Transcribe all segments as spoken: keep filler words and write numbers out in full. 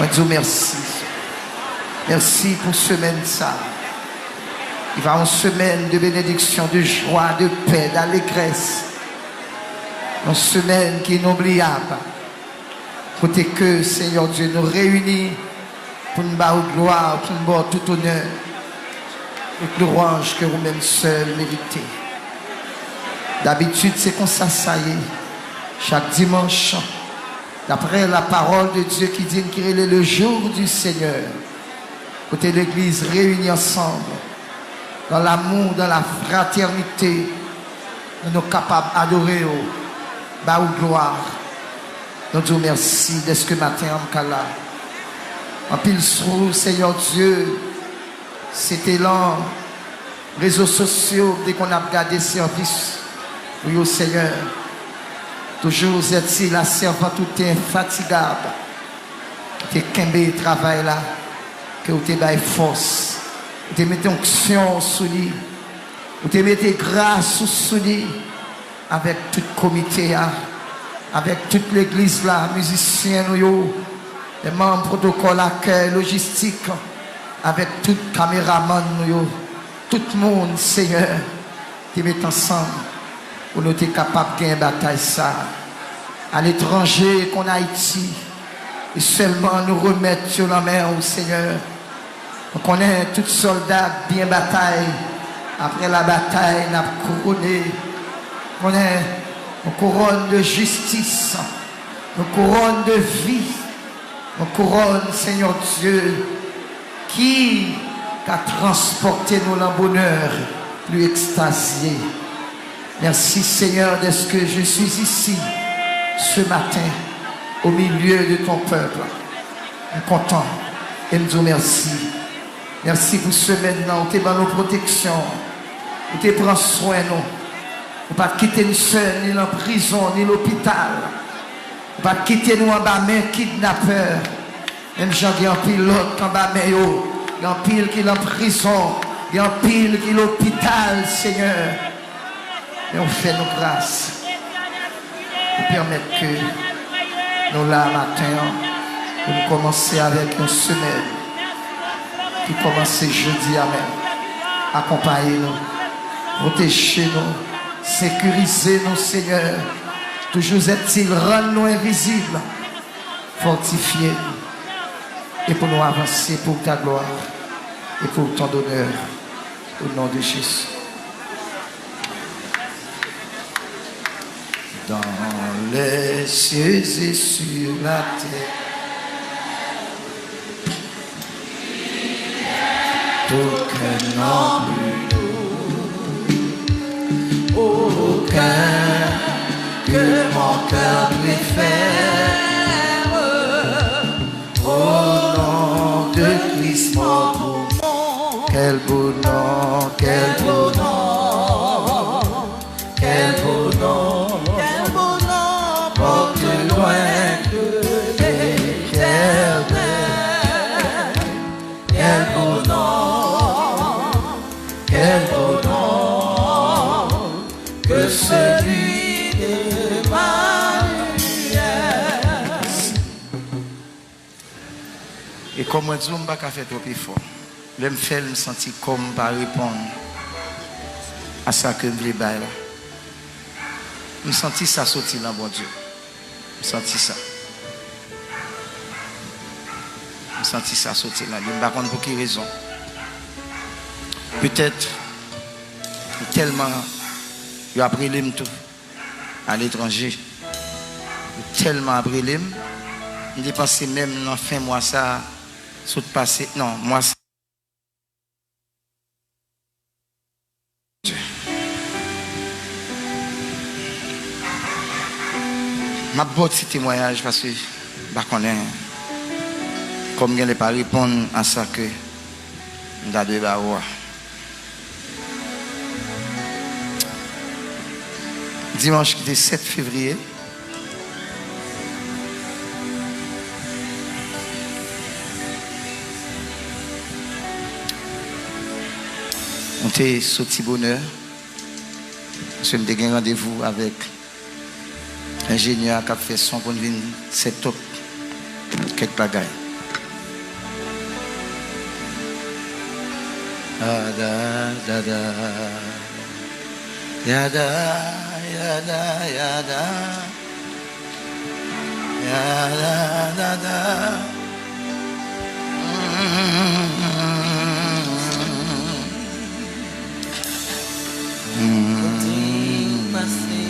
Mwen di w mèsi. Mèsi pou semèn sa. Li va yon semèn de benediksyon, de jwa, de pè, dalegrès. Yon semèn ki inoubliyab. Kote ke, Senyè Dye, nou reyini pou n ba ou glwa, pou n ba w tout onè, tout lwanj ke ou menm sèl merite. Dabitid, se konsa sa ye. Chak dimanch, daprè la parole de Dieu ki di n, ki rele le jour du Seigneur, kote legliz reyini ansanm, dans l'amour, dans la fraternité, pou nou kapab adore w, ba ou glwa. Nou di w mèsi dèske maten an m ka la. Anpil sou, Senyè Dye, se te lan rezo sosyo m te konn ap gade sèvis ou yo, Senyè. Toujours est-il, la sèvant ou te enfatigab, ou te kenbe travay la, ke ou te bay fòs, ou te mete onksyon sou li, ou te mete gras ou sou li, avèk tout komite a, avèk tout legliz la, mizisyen nou yo, lè manm protokòl akèy, lojistik, avèk tout kameramann nou yo, tout moun, Senyè, te met ansanm pou nou te kapab gen batay sa a. Aletranje kon Ayiti, e sèlman nou remèt yo nan men w, Senyè. Nou konnen tout sòlda ap byen batay. Apre labatay, n ap kouwone. Konnen yon kouwòn de jistis, yon kouwòn de vi, yon kouwòn, Senyè Dye, ki ka transpòte nou nan bonè pli ekstazye. Merci Seigneur d'être que je suis ici ce matin au milieu de ton peuple. M kontan e m di w mèsi. Mèsi pou semèn nan, ou te ban nou pwoteksyon, ou te pran swen nou. Ou pa t kite n sèl, ni nan prizon, ni lopital. Ou pa t kite nou anba men kidnapè. Menm jan gen anpil lòt k anba men yo, gen anpil ki nan prizon, gen anpil ki lopital, Senyè. Men ou fè nou gras. Ou pèmèt ke nou la maten an, pou nou kòmanse avèk yon semèn ki kòmanse jodi a menm. Akonpaye nou, pwoteje nou, sekirize nou, Senyè. Toujours est-il, rann nou envizib, fòtifye nou, e pou nou avanse pour ta gloire et pour ton honneur, au nom de Jésus. Dans les cieux et sur la terre, aucun nom plus doux, aucun que mon cœur préfère. Au nom de Christ mort pour moi. Quel beau nom, quel beau nom, quel beau nom, quel beau nom porte loin de l'Éternel. Quel beau nom, quel beau nom que celui d'Emmanuel. E kòm mwen di w, m pa ka fè twòp efò. Lè m fè l, m santi kò m pa reponn a sa ke m vle bay la. M santi sa soti nan Bondye. M santi sa. M santi sa soti nan li. M pa konn pou ki rezon. Petèt, tèlman yo ap rele m tou aletranje. Yo tèlman ap rele m. M te panse menm nan fen mwa sa a, sot pase, non, mwa sa. M ap ba w ti temwayaj paske m pa konnen kòm genlè pa reponn a sa ke m ta dwe ba ou a. Dimanch ki te sèt fevriye, mwen te soti bonè, paske m te gen randevou avèk enjenyè a k ap fè son pou n vin set up kèk bagay. Da, da, da, da. Yada, yada, yada. Yada, da, da. Mm. Kote m pase.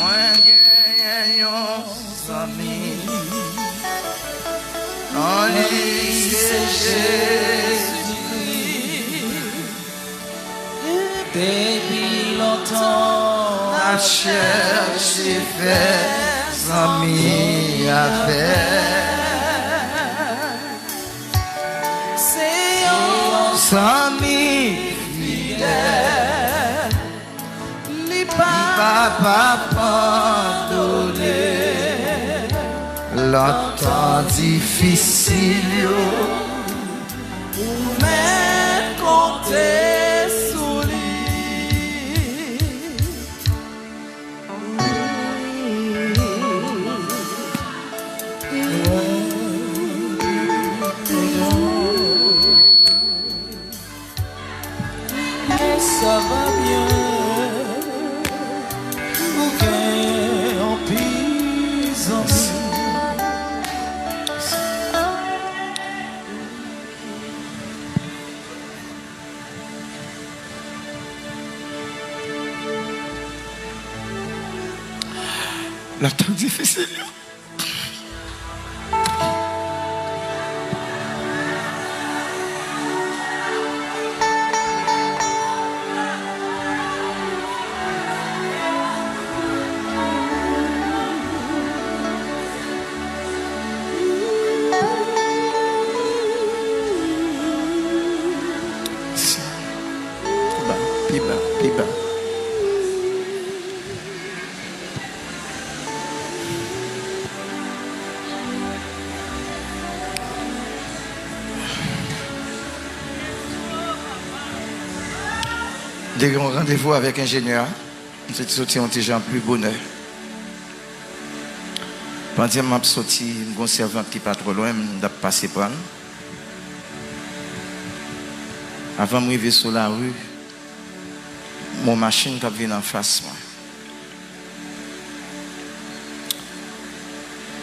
Mwen genyen yon zanmi, non li se Jezikri. Depi lontan m ap chèche fè zanmi avèk. Se yon zanmi fidèl, li pa, li pa p ap abandone. Lè tan difisil yo, ou mèt konte sou li. Sa va byen, ou gen anpil zanmi. Lè tan difisil yo. Pi ba, pi ba, pi ba. M te gen yon randevou avèk enjenyè a. M te soti yon ti jan pli bonè. Pandan m ap soti, m gen yon sèvant ki pa twò lwen m, m t ap pase pran l. Avan m rive sou lari, m wè yon machin k ap vin anfas mwen.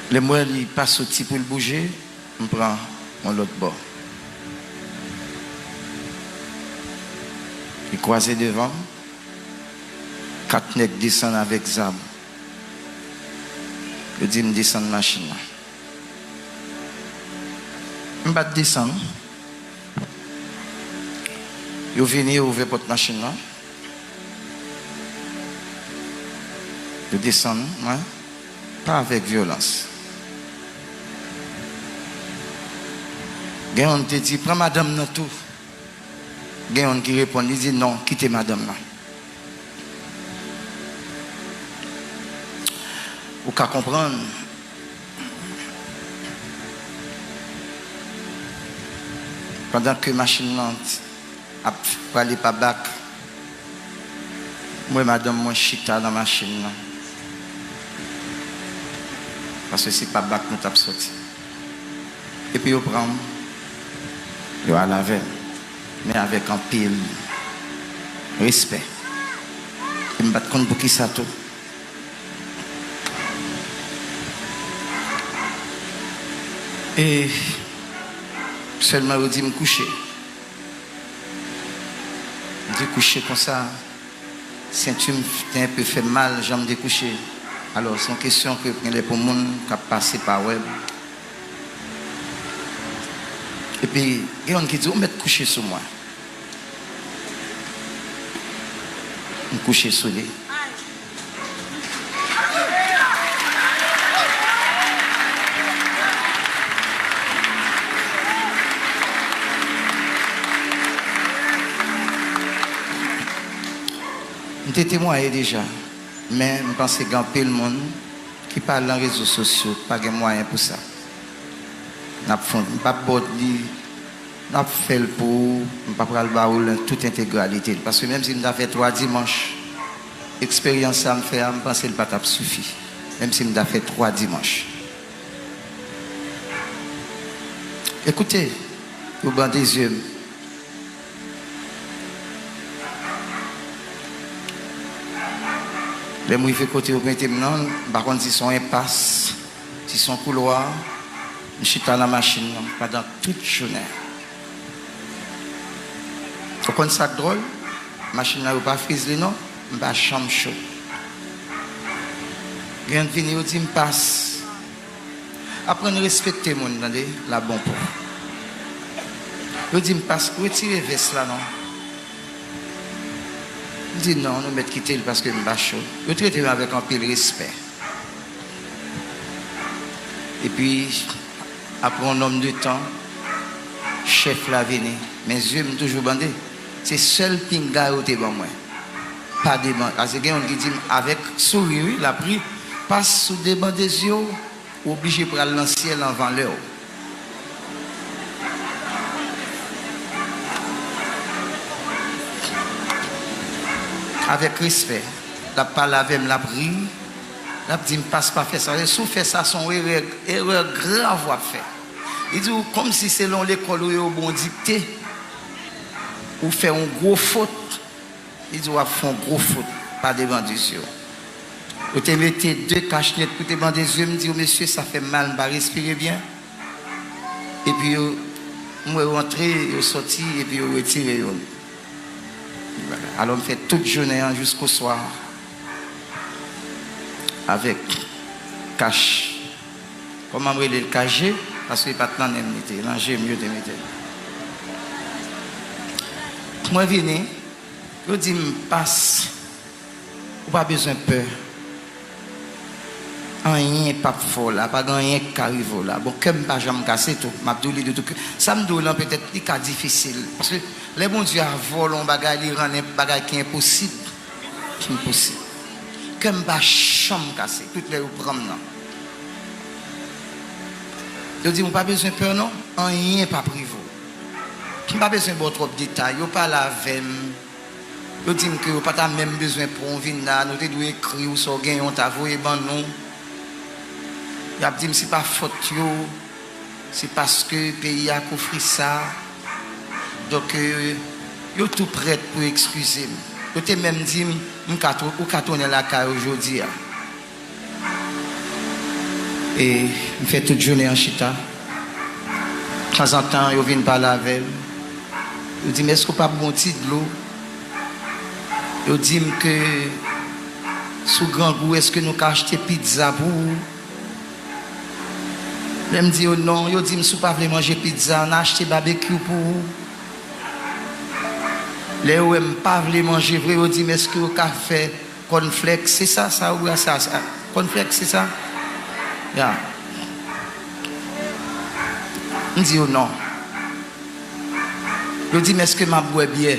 Lè m wè li pa soti pou l bouje, m pran yon lòt bò. Li kwaze devan m, kat nèg desann avèk zam. Yo di m desann machin nan. M pa t desann. Yo vini, yo ouvè pòt machin nan. Yo desann mwen, pa avèk vyolans. Gen youn te di, "Pran madanm nan tou." Gen youn ki reponn, li di, "Non, kite madanm nan." Ou ka konprann, pandan ke machin nan ap prale pa bak, m wè madanm mwen chita nan machin nan, paske se pa bak nou t ap soti. Epi yo pran m, yo al avè m, men avèk anpil respè. E m pa t konn poukisa tou. E sèlman yo di m kouche. M te kouche konsa, senti m te enpe fè m mal, jan m te kouche. Alò, se yon kesyon ke genlè pou moun k ap pase pa wè m. Epi, gen youn ki di, "Ou mèt kouche sou mwen." M kouche sou li. M te temwaye deja, men m panse gen anpil moun ki pa lan rezo sosyo, pa gen mwayen pou sa. N ap fon, m p ap ba w li, n ap fè l pou ou, m pa pral ba ou l an tout entegralite l. Paske menm si m ta fè twa dimanch, eksperyans sa m fè a, m panse l pa t ap sifi. Menm si m ta fè twa dimanch. Ekoute, yo bande zye m. Lè m rive kote yo mete m nan, m pa konn si se yon enpas, si se yon koulwa, m chita nan machin nan pandan tout jounen. Ou konn sa k dwòl? Machin nan yo pa friz li non, m pa janm cho. Gen vini yo di m pas. Aprann respekte moun, tande, l ap bon pou ou. Yo di m pas, retire vès la non. M di non, nou mèt kite l paske m pa cho. Yo trete m avèk anpil respè. Epi, apre yon nonm de tan, chèf la vini. Men zye m toujou bande. Se sèl pinga yo te ban mwen. Pa deban-, paske gen youn ki di m avèk souri, wi, l ap ri, pas ou debande zye w, ou oblije pral nan syèl anvan lè w. Avèk respè, l ap pale avè m, l ap ri, l ap di m, pas, pa fè sa. Si w fè sa, se yon erè, erè grav w ap fè. Li di w, kòmsi se lan lekòl ou ye, yo ba w dikte, ou fè yon gwo fot. Li di w ap fè yon gwo fot, pa devan zye w. Yo te mete de kachnet pou te bande zye m, m di yo, mesye, sa fè m mal, m pa respire byen. Epi yo, m wè yo antre, yo sòti, epi yo retire youn. Alò, m fè tout jounen an jiskoswa avèk kach. Kòman m rele l, kaje, paske e pa t nan nen m li te ye, nan je m yo te mete l. Mwen vini, yo di m, pas, ou pa bezwen pè. Anyen p ap fè w la, pa gen anyen k ka rive w la. Bon, kè m pa janm kase tou, m ap di w li de tou kè. Sa m di w lan, petèt, li ka difisil. Paske lè Bondye a vòlè yon bagay, li rann en-, bagay ki enposib. Ki enposib. Kè m pa janm kase, tout lè yo pran m nan. Yo di m, ou pa bezwen pè non, anyen p ap rive w. M pa bezwen ba w twòp detay, yo pale avè m. Yo di m ke yo pa ta menm bezwen pran w vin la, nou te dwe ekri w sa w genyen, w ta voye ban nou. Y ap di m se pa fòt yo, se paske peyi a k ofri sa. Donk, euh, yo tou prèt pou yo ekskize m. Yo te menm di m, m ka tou-, ou ka tounen lakay ou jodi a. E m fè tout jounen an chita. Tanzantan, yo vin pale avè m. Yo di m, èske w p ap bwè yon ti dlo? Yo di m ke sou grangou, èske nou ka achte pizza pou ou? Lè m di yo non, yo di m, si w pa vle manje pizza, ann achte babekyou pou ou. Lè yo wè m pa vle manje vre, yo di m, èske yo ka fè kònflèks, se sa, sa ou wè sa, sa. Kònflèks, se sa? Ya. M di yo non. Yo di m, èske m ap bwè byè?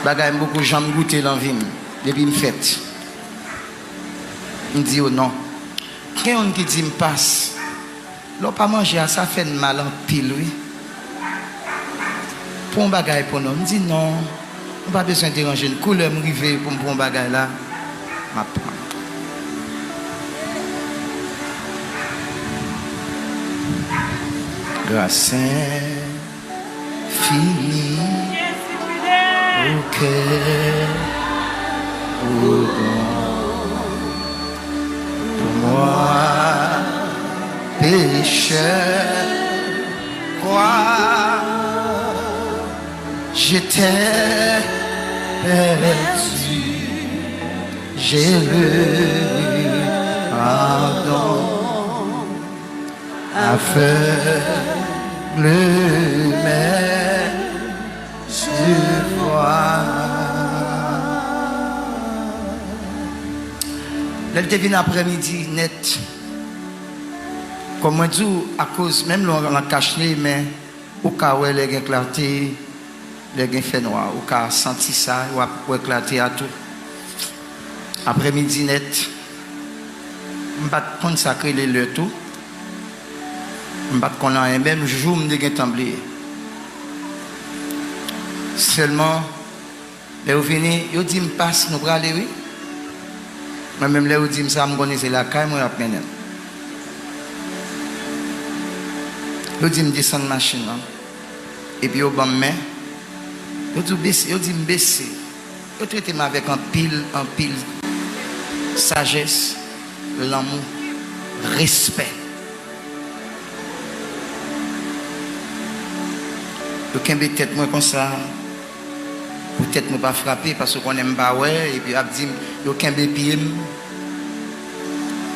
Bagay m poko janm goute nan vi m, depi m fèt. M di yo non. Gen youn ki di m, pas, lè w pa manje a, sa fè n mal anpil, wi. Pran yon bagay pou nou. M di, non, ou pa bezwen deranje n. Kou lè m rive pou m pran yon bagay la, m ap pran. Gras enfini, o kè, o don. Pour moi, pécheur, crois, j'étais perdu, j'ai le pardon, aveugle, mais je vois. Lè l te vin aprèmidi nèt, kòm mwen di w, akoz menm lè w nan kach li, men ou ka wè lè gen klate, lè gen fènwa, ou ka santi sa, w ap wè klate a tou. Aprèmidi nèt, m pa t konn sa k rele lè tou. M pa t konn anyen, menm jou m te gentan bliye. Sèlman, lè yo vini, yo di m, "Pas, nou prale, wi." Mwen menm, lè yo di m sa, m konnen se lakay mwen y ap mennen m. Yo di m desann machin nan. Epi yo ban m men. Yo di w bese, yo di m bese. Yo trete m avèk anpil, anpil sajès, lanmou, respè. Yo kenbe tèt mwen konsa, pou tèt mwen pa frape, paske yo konnen m pa wè, epi y ap di m, yo kenbe pye m,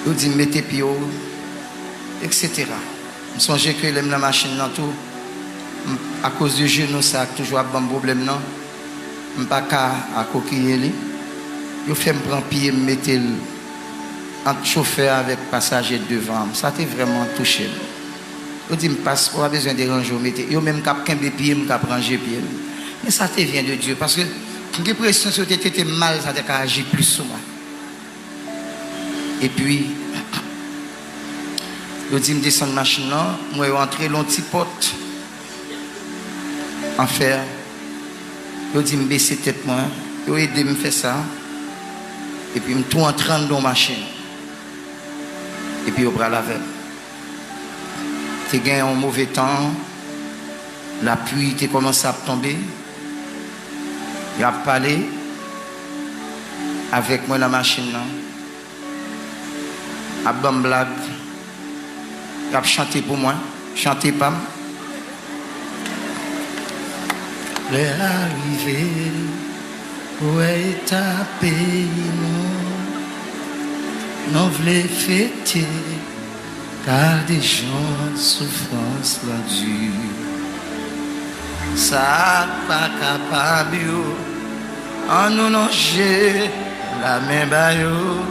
yo di m mete pye w, etsetera. M sonje ke lè m nan machin nan tou, m, akoz de jenou sa k toujou ap ban m pwoblèm nan, m pa ka akokiye li. Yo fè m pran pye m mete l ant chofè avèk pasaje devan an. Sa te vrèman touche m. Yo di m, "Pas, ou pa bezwen deranje w, mete." Yo menm k ap kenbe pye m, k ap ranje pye m. Men sa te vyen de Dye, paske m gen presyon si yo te trete m mal, sa te ka aji plis sou mwen. Epi, yo di m desann machin nan, m wè yo antre l yon ti pòt an fè. Yo di m bese tèt mwen, yo ede m fè sa. Epi m tou antre anndan yon machin. Epi yo pral avè m. Te gen yon move tan, lapli te kòmanse ap tonbe. Y ap pale avèk mwen nan machin nan. Ap ban m blag. Y ap chante pou mwen. Chante pa m. Lè a rive pou wè eta peyi nou. Nou vle fete. Gade jan soufrans lan di. Sa k pa kapab yo, ann nou lonje lamen ba yo.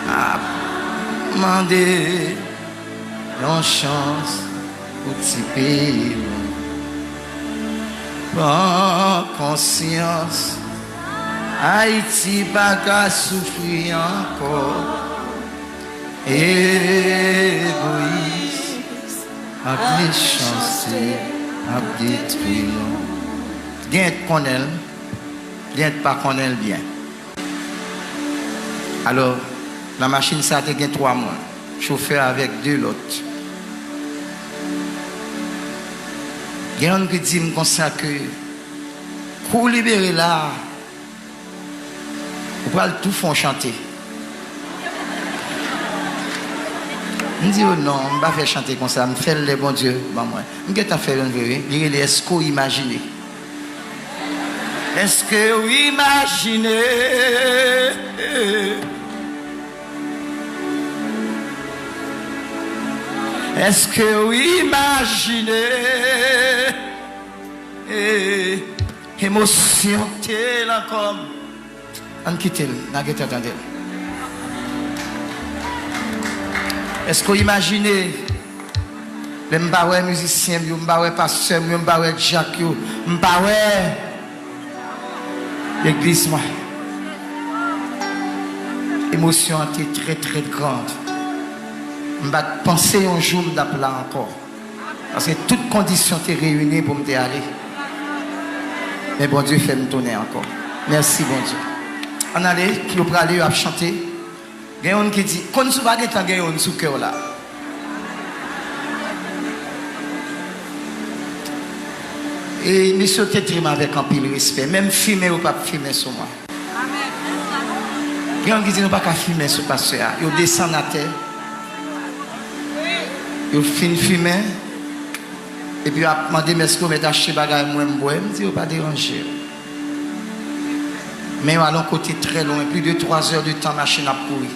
Ap mande yon chans pou ti peyi nou. Pran konsyans, Ayiti pa ka soufri ankò. Egoyis ak mechanste ap detwi nou. Gen t konnen l, gen t pa konnen l byen. Alò, nan machin sa a te gen twa moun, chofè avèk de lòt. Gen youn ki di m konsa ke kou w libere la a, ou pral tou fè yon chante. M di yo, "Non, m pa fè chante konsa, m fè l lè Bondye ban mwen." M gentan fè youn vre, wi. Li rele Èske w imajine? Èske w imajine? Èske w imajine? Emosyon te lan kò m. Ann kite l, n a gentan tande l. Èske w imajine, lè m pa wè mizisyen m yo, m pa wè pastè m yo, m pa wè dyak yo, m pa wè legliz mwen? Emosyon an te trè, trè gran. M pa t panse yon jou m t ap la ankò. Paske tout kondisyon te reyini pou m te ale. Men Bondye fè m tounen ankò. Mèsi, Bondye. Ann ale, yo prale, yo ap chante. Gen youn ki di, konn si w pa gentan gen youn sou kè w la. E mesye yo te trete m avèk anpil respè. Menm fimen, yo p ap fimen sou mwen. Gen youn ki di, "Nou pa ka fimen sou pastè a." Yo desann atè. Yo fin fimen. Epi yo ap mande m, "Èske w mèt achte bagay mwen m bwè?" M di yo, "Pa deranje." Men yo al yon kote trè lwen, plis de twa zè de tan machin ap kouri.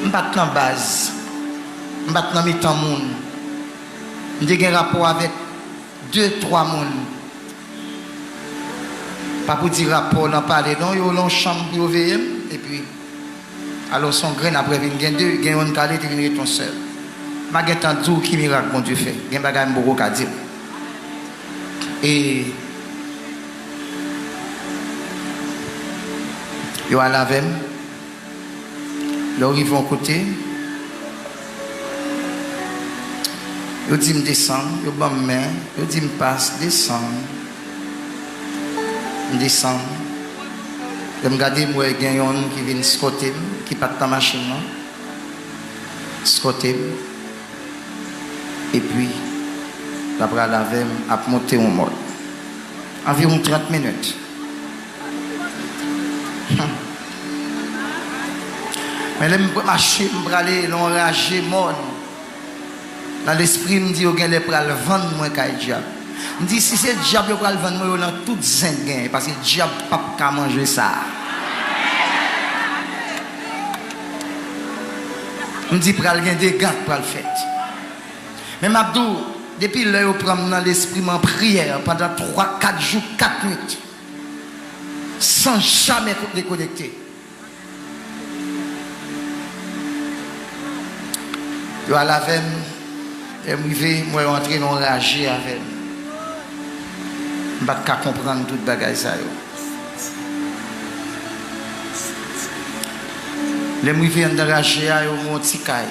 M pa t nan baz. M pa t nan mitan moun. M te gen rapò avèk de, twa moun. Pa pou di rapò nan pale non, yo lan yon chanm pou yo veye m, epi alò se yon grenn, apre vin gen de, gen youn k ale, te vin ret yon sèl. M a gentan di w ki mirak Bondye fè. Gen bagay m poko ka di w. E yo al avè m. Lè w rive yon kote, Yo di m desann, yo ban m men, yo di m pas, desann. M desann. Lè m gade, m wè gen yonn ki vin skote m, ki pa t nan machin nan. Skote m. Epi, l ap rale avè m, ap monte yon mòn. Anviwon trant minit. Men lè m mache, m prale nan yon raje mòn. Nan lespri m, m di yo genlè pral vann mwen kay dyab. M di, si se dyab yo pral vann mwen, yo nan tout zen k genyen, paske dyab p ap ka manje sa. M di, pral gen dega k pral fèt. Men m ap di w, depi lè yo pran m nan lespri m an priyè pandan twa, kat jou, kat nwit, san jamè dekonekte. Yo al avè m, lè m rive, m wè yo antre nan yon raje avè m. M pa t ka konprann tout bagay sa yo. Lè m rive anndan raje a, yo ban m yon ti kay.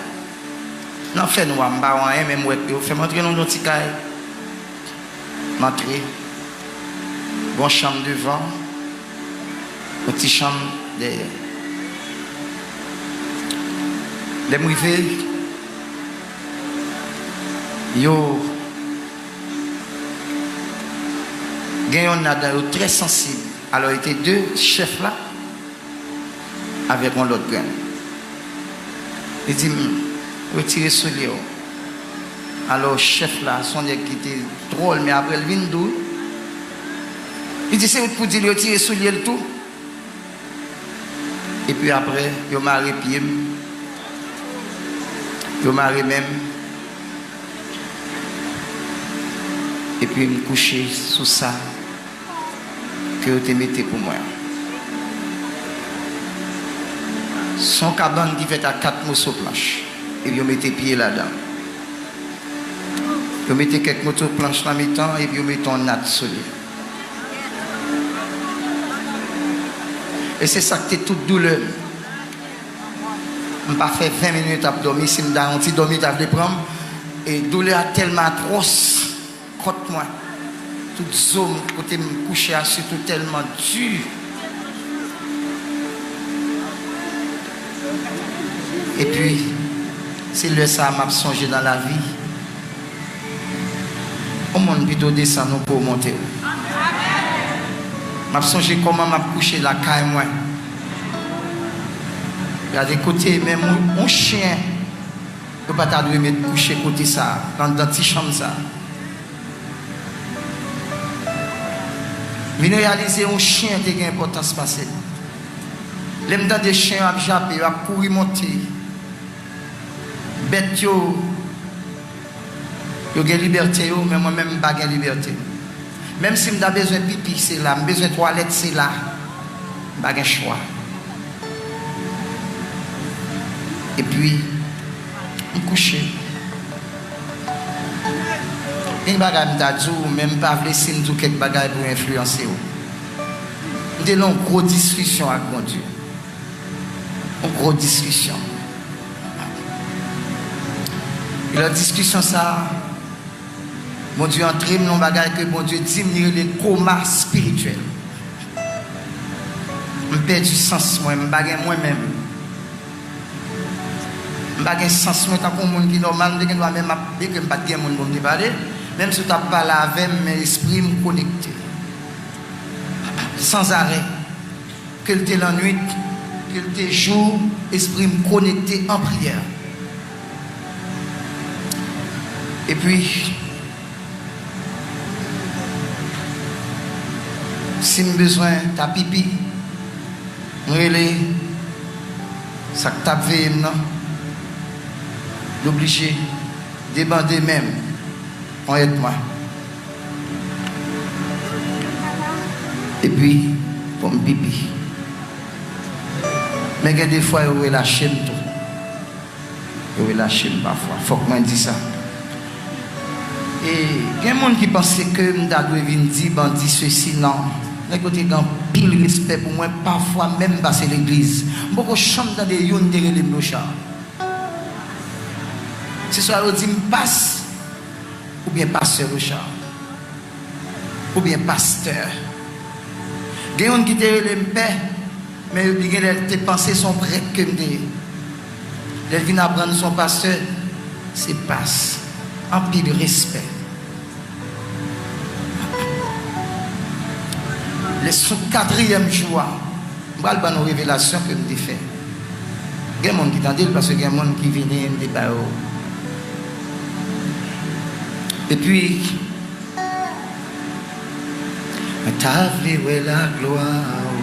Nan fènwa, m pa wè anyen, men m wè yo fè m antre nan yon ti kay. M antre. Gon chanm devan, yon ti chanm dèyè. Lè m rive, yo gen yonn ladan yo trè sansib. Alò, yo te de chèf la avèk yon lòt grenn. Li di m, retire soulye w. Alò, chèf la, se yon nèg ki te dwòl, men apre l vin dou. Li di, se ou k pou di l retire soulye l tou. Epi apre, yo mare pye m, yo mare men m, epi m kouche sou sa ke yo te mete pou mwen an. Se yon kabann ki fèt ak kat moso planch, epi yo mete pye ladan. Yo mete kèk moso planch nan mitan, epi yo mete yon nat sou li. E se sa k te tout doulè m. M pa fè ven minit ap dòmi, si m ta yon ti dòmi, ta vle pran m. E doulè a tèlman atwòs. Kòt mwen, tout zo m, kote m kouche a, sitou tèlman di. Epi, se lè sa a m ap sonje nan lavi. Yon moun pito desann ou ke w monte w. M ap sonje kòman m ap kouche lakay mwen. Gade kote, menm yon, yon chen, yo pa ta dwe met kouche kote sa a, nan, nan ti chanm sa a. Vin reyalize yon chen te gen enpòtans pase m. Lè m tande chen yo ap jape, yo ap kouri monte. Bèt yo, yo gen libète yo, men mwen menm m pa gen libète m. Menm si m ta bezwen pipi, se la, m bezwen twalèt, se la. M pa gen chwa. Epi, m kouche. Gen bagay m ta di w, men m pa vle si m di w kèk bagay pou enfliyanse w. M te nan yon gwo diskisyon ak Bondye. Yon gwo diskisyon. E nan diskisyon sa a, Bondye antre m nan yon bagay ke Bondye di m, li rele koma espirityèl. M pèdi sans mwen, m pa gen mwen menm. M pa gen sans mwen tankou yon moun ki nòmal, m te gen dwa menm ap, byenke m pa t gen moun pou m te pale, menm si w t ap pale avè m, men espri m konekte. Sanzarè. Ke l te lannwit, ke l te jou, espri m konekte an priyè. Epi, si m bezwen ta pipi, m rele sa k t ap veye m nan, l oblije debande men m, on èd mwen. Epi, pou m pipi. Men gen de fwa yo relache m tou. Yo relache m pafwa. Fòk mwen di sa. E gen moun ki panse ke m ta dwe vin di bandi sesi, non. Nèg yo te gen anpil respè pou mwen, pafwa menm m pase legliz. M poko janm tande youn te rele m Lochard. Se swa yo di m pas, oubyen pastè Richard, oubyen pastè. Gen youn ki te rele m pè, men li genlè te panse se yon prèt ke m te ye. Lè l vin aprann se yon pastè, se pas. Anpil respè. Lè sou katriyèm jou a, m pral ban nou revelasyon ke m te fè. Gen moun ki tande l, paske gen moun ki vini, m te ba yo. Epi, mwen ta vle wè laglwa ou.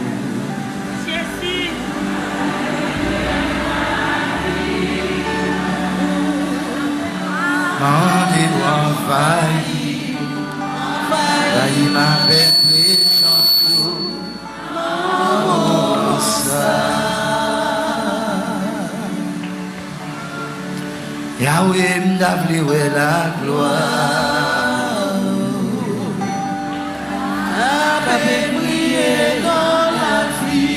Mande w anvayi, anvayi m avèk prezans ou. Yahweh, m ta vle wè laglwa ou. Sa k ap briye nan lavi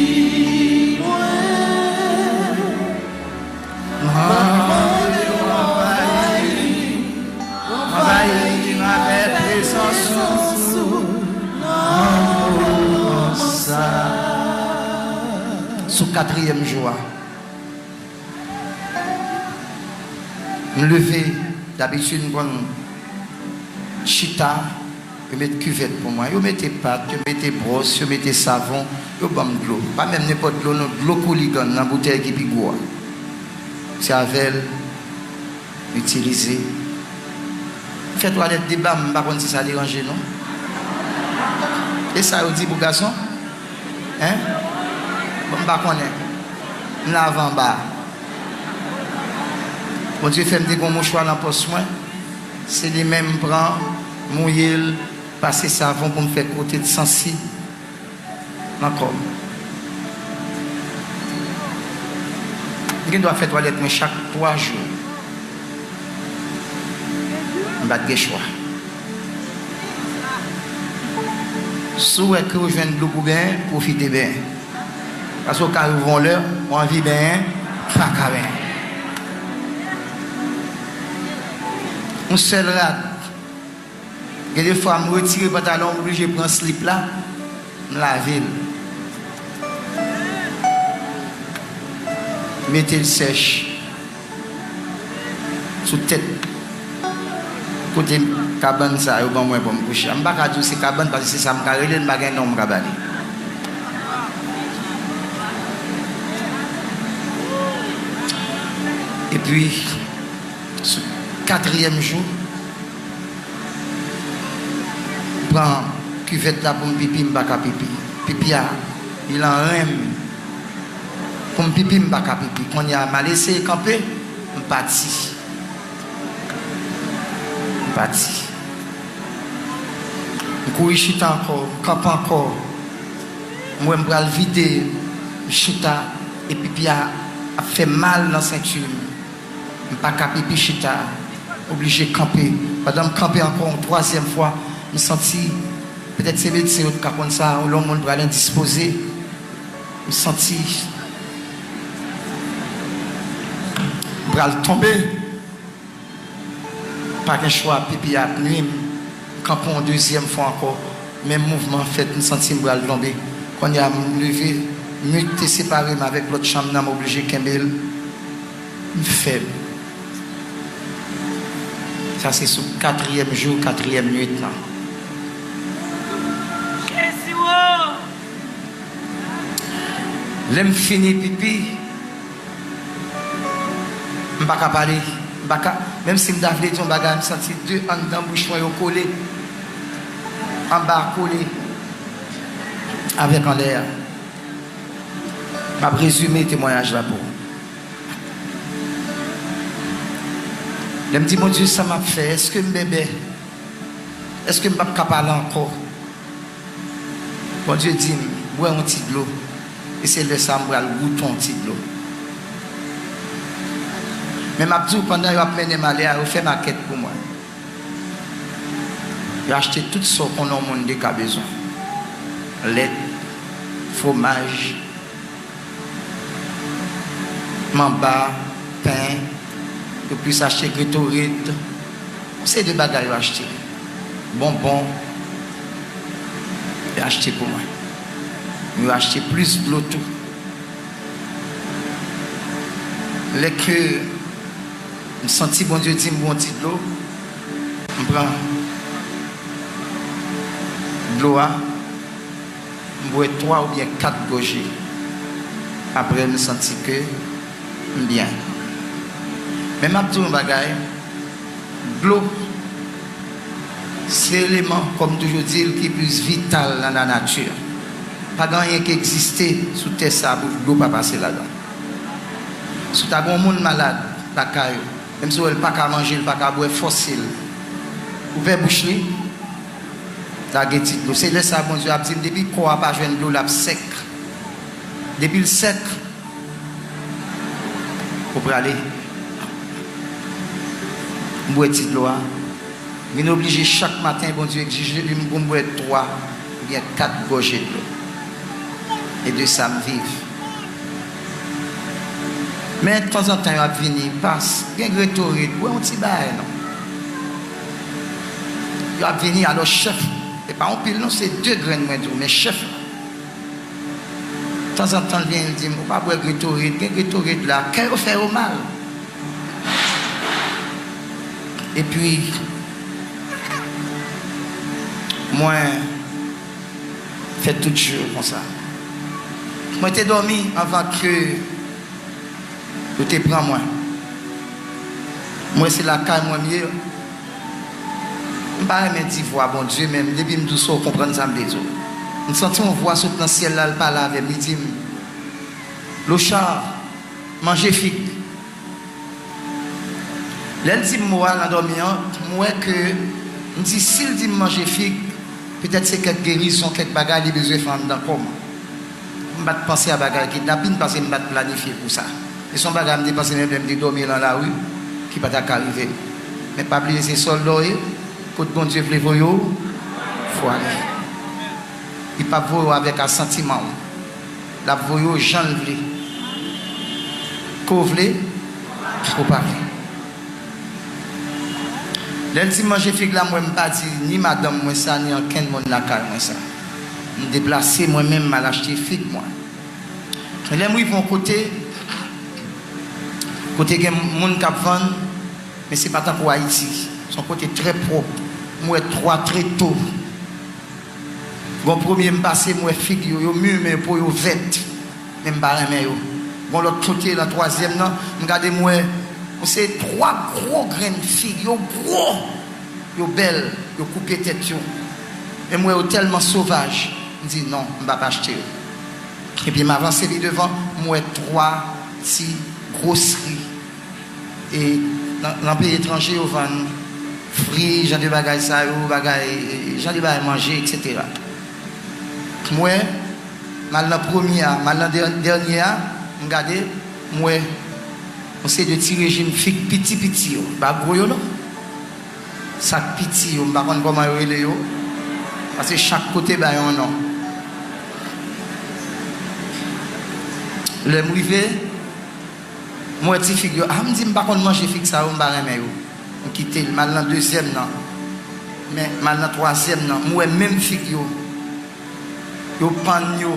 mwen. Mande w anvayi, anvayi m avèk prezans ou. Sou katriyèm jou a, m leve, dabitid m konn chita, yo met kivèt pou mwen, yo mete pat, yo mete bwòs, yo mete savon, yo ban m dlo. Pa menm nenpòt dlo, non, dlo Kouligann nan boutèy ki pi gwo a. Se avè l m itilize. M fè twalèt deba, m pa konn si sa deranje nou. E sa yo di pou gason? Hein? Bon, m pa konnen. M lave anba. Bondye fè m te gen yon mouchwa nan pòch mwen. Se li menm m pran, mouye l, pase savon pou m fè kote sansib nan kò m. M gen dwa fè twalèt mwen chak twa jou. M pa t gen chwa. Si w wè ke w jwenn dlo pou benyen, pwofite benyen. Paske w ka rive yon lè, w anvi benyen, pa ka benyen. Yon sèl rad. Gen de fwa, m retire pantalon, m oblije pran slip la, m lave l. Mete l sèch sou tèt kote kabann sa yo ban mwen pou m kouche a. M pa ka di w se kabann, paske se sa m ka rele l, m pa gen non m ka ba li. Epi, sou katriyèm jou, pran kivèt la pou m pipi, m pa ka pipi. Pipi a, li nan ren m. Pou m pipi, m pa ka pipi. Kounye a, m al eseye kanpe, m pati. M pati. M kouri chita ankò, m kanpe ankò. M wè m pral vide, m chita, e pipi a ap fè mal nan senti m. M pa ka pipi chita, oblije kanpe. Pandan m kanpe ankò yon twazyèm fwa, m santi, petèt se medsen yo t ka konn sa, lè yon moun pral endispoze, m santi m pral tonbe. Pa gen chwa, pipi a ap nwi m. M kanpe yon dezyèm fwa ankò. Menm mouvman an fèt, m santi m pral tonbe. Kounye a, m leve, mi te separe m avèk lòt chanm nan, m oblije kenbe l. M fèb. Sa se sou katriyèm jou, katriyèm nwit lan. Jezi o! Lè m fini pipi, m pa ka pale. M pa ka, menm si m ta vle di yon bagay, m santi de anndan bouch mwen yo kole. Anba kole avèk anlè a. M ap rezime temwayaj la pou ou. Lè m di, "Bondye, sa m ap fè? Èske m bèbè? Èske m p ap ka pale ankò?" Bondye di m, "Bwè yon ti dlo." E se lè sa a m pral goute yon ti dlo. Men m ap di w, pandan yo ap mennen m ale a, yo fè makèt pou mwen. Yo achte tout sa w konnen yon moun te ka bezwen. Lèt, fwomaj, manba, pen, yo plis achte Gatorade, Se de bagay yo achte. Bonbon, yo achte pou mwen. Yo achte plis dlo tou. Lè ke m santi Bondye di m bwè yon ti dlo, m pran dlo a, m bwè twa oubyen kat gòje. Apre, m santi ke m byen. Men m ap di w yon bagay, dlo se eleman, kòm m toujou di l, ki plis vital nan lanati. Pa gen anyen ki egziste sou tè sa a pou dlo pa pase ladan. Si w ta gen yon moun malad lakay ou, menm si w wè l pa ka manje, l pa ka bwè, fòse l. Ouvè bouch li, lage ti dlo. Se lè sa a Bondye ap di m, depi kò a pa jwenn dlo, l ap sèk. Depi l sèk, ou prale. M bwè ti dlo a. Vin oblije chak maten, Bondye egzije m pou m bwè twa oubyen kat gòje dlo. E de sa m viv. Men tanzantan yo ap vini, pas, gen Gatorade, bwè yon ti bagay non. Yo ap vini, alò chèf, e pa yon pil non, se de grenn mwen di w, men chèf la. Tanzantan l vini, l di m, ou pa bwè Gatorade, gen Gatorade la, kè yo fè yo mal. Epi, mwen fè tout jou konsa. Mwen te dòmi anvan ke yo te pran mwen. Mwen se lakay mwen m ye. M pa renmen di vwa Bondye, men depi m di w sa, w konprann sa m vle di w. M santi yon vwa sot nan syèl la, l pale avè m, li di m, Lochard, manje fig. Lè l di m mo a nan dòmi an, m wè ke, m di, si l di m manje fig, petèt se kèk gerizon, kèk bagay li bezwen fè anndan kò m. M pa t panse a bagay kidnapin, paske m pa t planifye pou sa. E se yon bagay m te panse menm lè m te dòmi nan lari, ki pa ta ka rive m. Men pa bliye se sòlda w ye, kot Bondye vle voye w, fò ale. Li p ap voye w avèk asantiman w. L ap voye w jan l vle. Ke w vle, ke w pa vle. Lè l di m manje fig la, mwen m pa di ni madanm mwen sa, ni ankenn moun lakay mwen sa. M deplase mwen menm, m al achte fig mwen. Men lè m rive yon kote, kote gen moun k ap vann, men se pa tankou Ayiti. Se yon kote trè pwòp. M wè twa treto. Gon premye m pase, m wè fig yo, yo mi, men po yo vèt. Men m pa renmen yo. Gon lòt kote, nan twazyèm nan, m gade, m wè yon seri twa gwo grenn fig, yo gwo, yo bèl, yo koupe tèt yo. Men m wè yo tèlman sovaj, m di, non, m p ap achte yo. Epi m avanse pi devan, m wè twa ti gwosri. E nan, nan peyi etranje, yo vann fri, jan de bagay sa yo, bagay, jan de bagay manje, etsetera. M wè, m al nan premye a, m al nan dè-, dènye a, m gade, m wè yon seri de ti rejim fig piti piti yo, pa gwo yo non. Sa k piti yo, m pa konn kòman yo rele yo, paske chak kote bay yon non. Lè m rive, m wè ti fig yo, a, m di m pa konn manje fig sa yo, m pa renmen yo. M kite l, m al nan dezyèm nan. Men, m al nan twazyèm nan, m wè menm fig yo. Yo pann yo.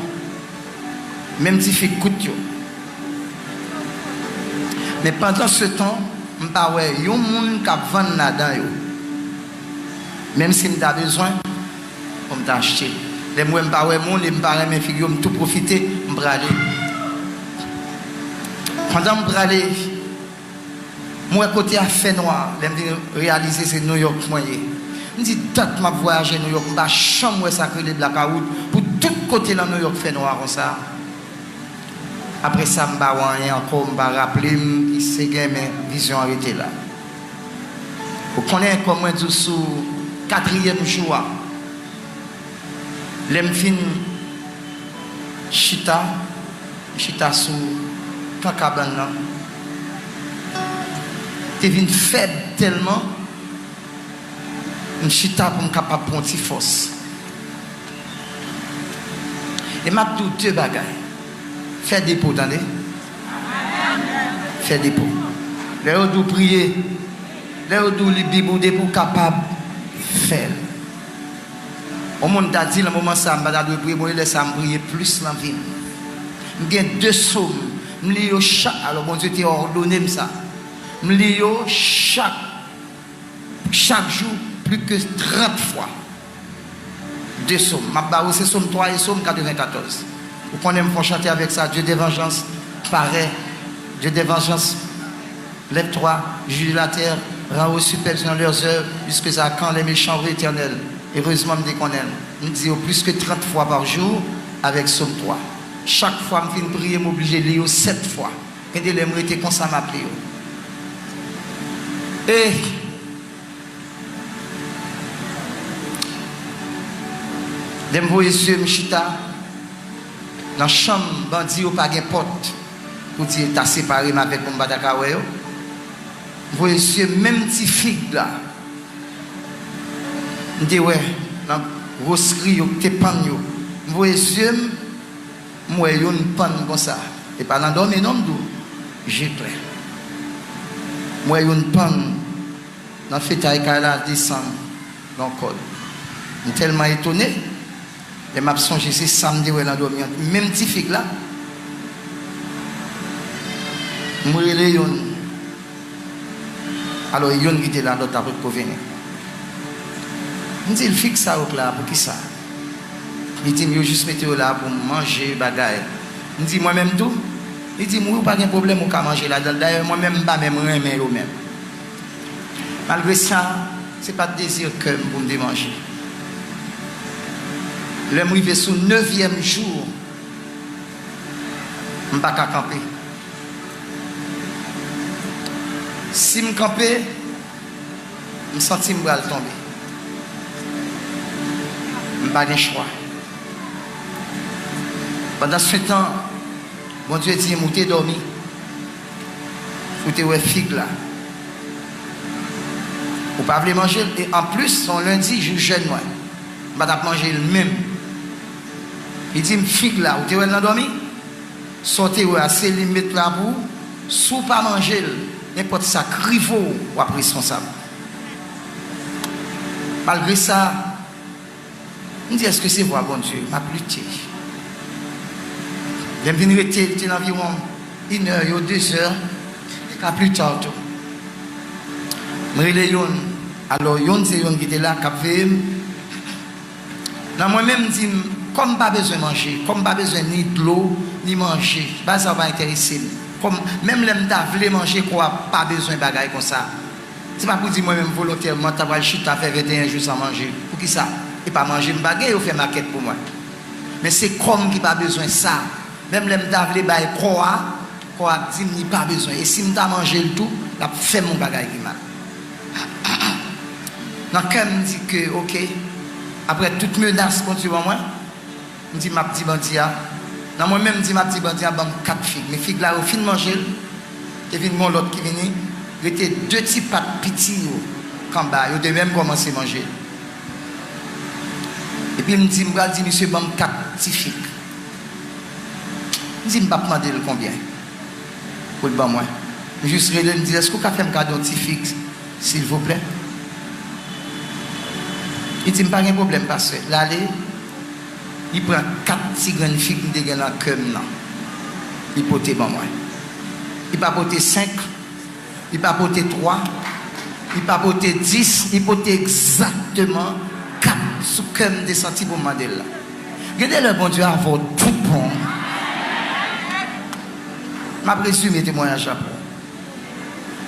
Menm ti fig kout yo. Men pandansetan, m pa wè yon moun k ap vann ladan yo. Menm si m ta bezwen, pou m ta achte. Lè m wè m pa wè moun e m pa renmen fig yo, m tou pwofite, m prale. Pandan m prale, m wè kote a fè nwa, lè m vin reyalize se Nouyòk mwen ye. M di, dat m ap vwayaje Nouyòk, m pa janm wè sa k rele blakawout pou tout kote nan Nouyòk fè nwa konsa. Apre sa, m pa wè anyen ankò, m pa raple m ki se gen, men vizyon an rete la. Ou konnen, kòm mwen di w sou katriyèm jou a, lè m fin chita, m chita sou kan kabann nan, te vin fèb tèlman, m chita pou m kapab pran yon ti fòs. E m ap di w de bagay. Fè depo, tande. Fè depo. Lè yo di w priye, Lè yo di w li Bib ou depi w kapab fè l. Yon moun ta di nan moman sa a, m pa ta dwe priye, bon, e lè sa a m priye plis nan vi m. M gen de sòm, m li yo chak, alò Bondye te òdone m sa. M li yo chak, chak jou, plis ke trant fwa. De sòm. M ap ba ou, se sòm twa e sòm katrevenkatòz. Ou konnen m fè yon chante avèk sa, Dieu de vengeance paraît, Dieu de vengeance, lève-toi, juge la terre, rends aux cieux selon leurs œuvres, jusqu'à quand les méchants, ô Éternel? Erezman m te konnen l. M di yo plis ke trant fwa pa jou avèk sòm twa. Chak fwa m fin priye, m oblije li yo sèt fwa. Gen de lè m rete konsa, m ap li yo. E lè m voye zye m chita nan chanm bandi yo, pa gen pòt pou di ta separe m avèk moun m pa ta ka wè yo. M voye zye m, menm ti fig la m te wè nan gwosri yo k te pann yo. M voye zye m, m wè youn pann konsa. E pa nan dòmi non, m di w, je klè. M wè youn pann nan fetay kay la, desann nan kòd. M tèlman etone, lè m ap sonje se sa m te wè nan dòmi an. Menm ti fig la, m rele youn. Alò, youn ki te la, lòt la potko vini. M di l, fig sa yo k la, poukisa? Li di m, yo jis mete yo la pou m manje, bagay. M di, mwen menm tou? Li di m, wi, ou pa gen pwoblèm, ou ka manje ladan l. Dayè, mwen menm, m pa menm renmen yo menm. Malgre sa, se pa t dezi kè m pou m te manje. Lè m rive sou nevyèm jou, m pa ka kanpe. Si m kanpe, m santi m pral tonbe. M pa gen chwa. Pandansetan, Bondye di m, ou te dòmi. Ou te wè fig la. Ou pa vle manje l. E anplis, se yon lendi, jou jèn mwen. M pa t ap manje l menm. Li di m, fig la, ou te wè l nan dòmi? Sa w te wè a, se li m met la pou ou. Si w pa manje l, nenpòt sa k rive w, w ap responsab. Malgre sa, m di, èske se vwa Bondye? M ap lite. Lè m vin rete, li te nan anviwon inè yo, dezè, ka pli ta tou. M rele youn. Alò, youn se youn ki te la, k ap veye m. Nan mwen menm, m di m, kò m pa bezwen manje, kò m pa bezwen ni dlo, ni manje. Bagay sa yo pa enterese m. Kò m, menm lè m ta vle manje, kò a pa bezwen bagay konsa. Se pa pou di mwen menm volontèman ta pral chita fè venteyen jou san manje. Poukisa? E pa manje m pa gen, yo fè makèt pou mwen. Men se kò m ki pa bezwen sa. Menm lè m ta vle bay kò a, kò a ap di m li pa bezwen. E si m ta manje l tou, l ap fè m yon bagay ki mal. Nan kè m, m di ke, oke, apre tout menas Bondye ban mwen, m di m ap di bandi a. Nan mwen menm, m di m ap di bandi a ban m kat fig. Men fig la, yo fin manje l. Te vin gon lòt ki vini, rete de ti pat piti yo k anba, yo te menm kòmanse manje. Epi m di, m pral di misye ban m kat ti fig. M di m p ap mande l konbyen pou l ban mwen. M jis rele l, m di, èske w ka fè m kado yon ti fig, silvouplè? Li di m pa gen pwoblèm, pastè. L ale, li pran kat ti grenn fig m te gen nan kè m nan, li pote ban mwen. Li pa pote senk, li pa pote twa, li pa pote dis, li pote egzakteman kat sou kè m te santi pou m mande l la. Gen de lè Bondye avè w tout bon. M ap rezime temwayaj la pou ou.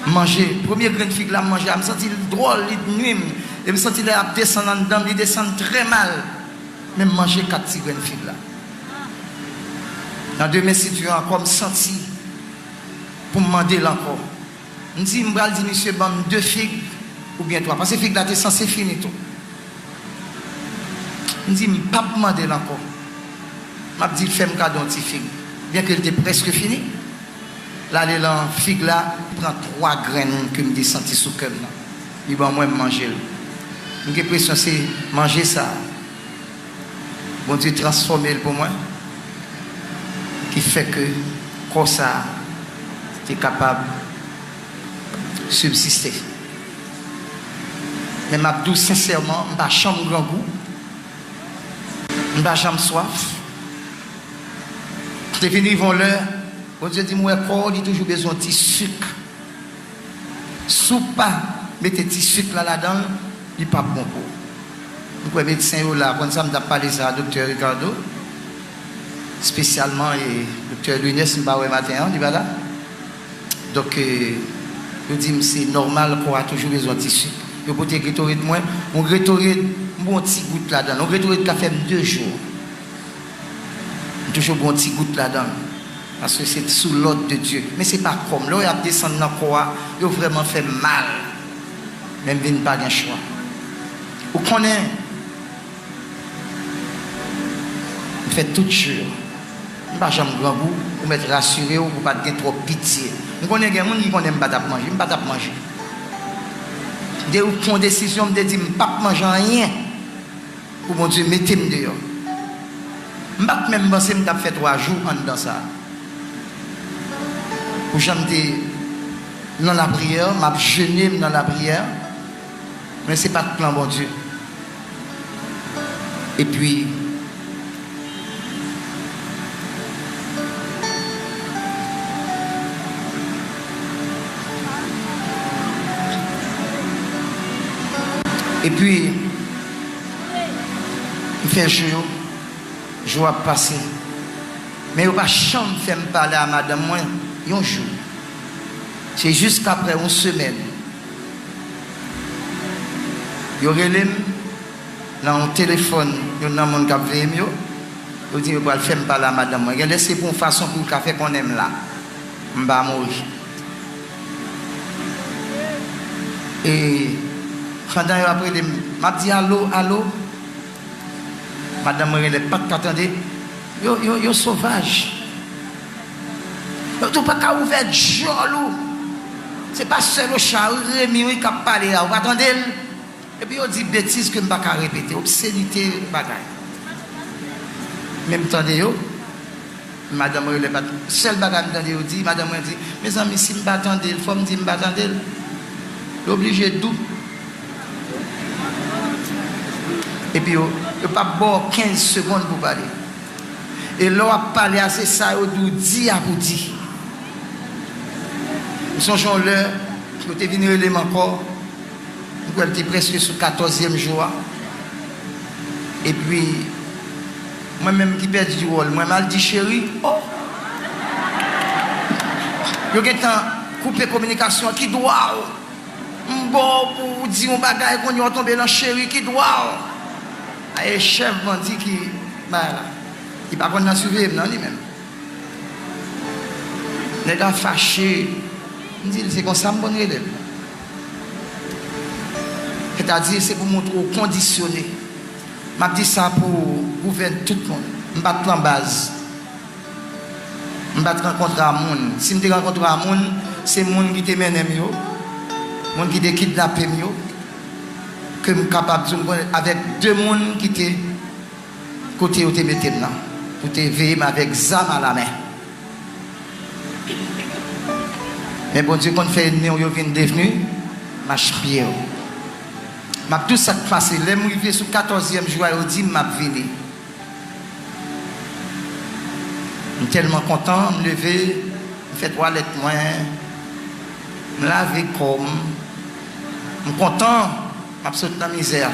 M manje, premye grenn fig la m manje a, m santi l dwòl, li t nwi m. E m santi lè l ap desann anndan m, li desann trè mal. Men m manje kat ti grenn fig la. Nan demen, si Dye ankò, m santi pou m mande l ankò. M di, m pral di misye ban m de fig oubyen twa, paske fig la te sanse fini tou. M di, m p ap mande l ankò. M ap di l fè m kado yon ti fig. Byenke l te prèske fini, l ale lan fig la, li pran twa grenn ke m te santi sou kè m nan. Li ban mwen, m manje l. M gen enpresyon se manje sa a Bondye transfòme l pou mwen, ki fè ke kò sa a te kapab sibsiste. Men m ap di w sensèman, m pa janm grangou. M pa janm swaf. M te vin rive yon lè, Bondye di m, "Ou wè kò w, li toujou bezwen yon ti sik. Si w pa mete ti sik la ladan l, li p ap bon pou ou." M kwè medsen yo la, konn sa m t ap pale sa a Doktè Ricardo, espesyalman, e Doktè Lunes, m pa wè maten an, li pa la. Donk, e, yo di m se nòmal, kò a toujou bezwen ti sik. Yo pote Gatorade mwen, yon Gatorade, m bwè yon ti gout ladan l. Yon Gatorade ka fè m de jou. M toujou bwè yon ti gout ladan l. Paske se sou lòd de Dye. Men se pa kò m. Lè w y ap desann nan kò a, yo vrèman fè m mal. Men m vin pa gen chwa. Ou konnen, m fè tout jou. M pa janm grangou, ou mèt rasire w pou w pa t gen twòp pitye. M konnen gen moun ki konnen m pa t ap manje, m pa t ap manje. Depi w pran yon desizyon, m te di m p ap manje anyen pou Bondye mete m deyò. M pa t menm panse m t ap fè twa jou anndan sa. Pou jan m te nan lapriyè, m ap jene, m nan lapriyè, men se pa t plan Bondye. Epi, epi, m fè jou yo, jou ap pase. Men yo pa janm fè m pale a madanm mwen yon jou. Se jiskaprè yon semèn, yo rele m nan yon telefòn, youn nan moun k ap veye m yo, yo di yo pral fè m pale a madanm mwen. Genlè se pou yon fason pou yo ka fè konnen m la. M pa mouri. E pandan yo ap rele m, m ap di, "Alo, alo." Madanm mwen genlè pa t ka tande. Yo, yo, yo sovaj. Yo tou pa ka ouvè djòl ou. Se pastè Lochard, wi, Remy, wi, k ap pale a, ou pa tande l? Epi yo di betiz ke m pa ka repete, obsenite bagay. Men m tande yo, madanm mwen rele pa t, sèl bagay m tande yo di, madanm mwen di, "Mezanmi, si m pa tande l, fò m di m pa tande l." Yo oblije dou. Epi yo, yo p ap ba w kenz segonn pou pale. E lè w ap pale a, se sa yo di w di a pou di. M sonje yon lè, yo te vin rele m ankò. M kwè l te prèske sou katòzyèm jou a. Epi, mwen menm ki pèdi wòl mwen, m al di, "Cheri, oh!" Yo gentan koupe kominikasyon an, ki dwa w? M ba w pou w di yon bagay, kounye a w tonbe nan cheri, ki dwa w? A, e chèf bandi ki bay la. Li pa konn nan siveye m nan li menm. Nèg la fache. M di l, "Se konsa m konn rele l." Sètadi, se pou montre w kondisyone. M ap di sa pou gouvèn tout moun. M pa t nan baz. M pa t rankontre a moun. Si m te rankontre a moun, se moun ki te mennen m yo, moun ki te kidnape m yo, ke m kapab di w m konnen avèk de moun ki te kote yo te mete m nan, pou te veye m avèk zam alamen. Men Bondye konn fè ènmi w yo vin devni machpye w. M ap di w sa k pase, lè m rive sou katòzyèm jou a, yo di m m ap vini. M tèlman kontan, m leve, m fè twalèt mwen, m lave kò m, m kontan, m ap sot nan mizè a.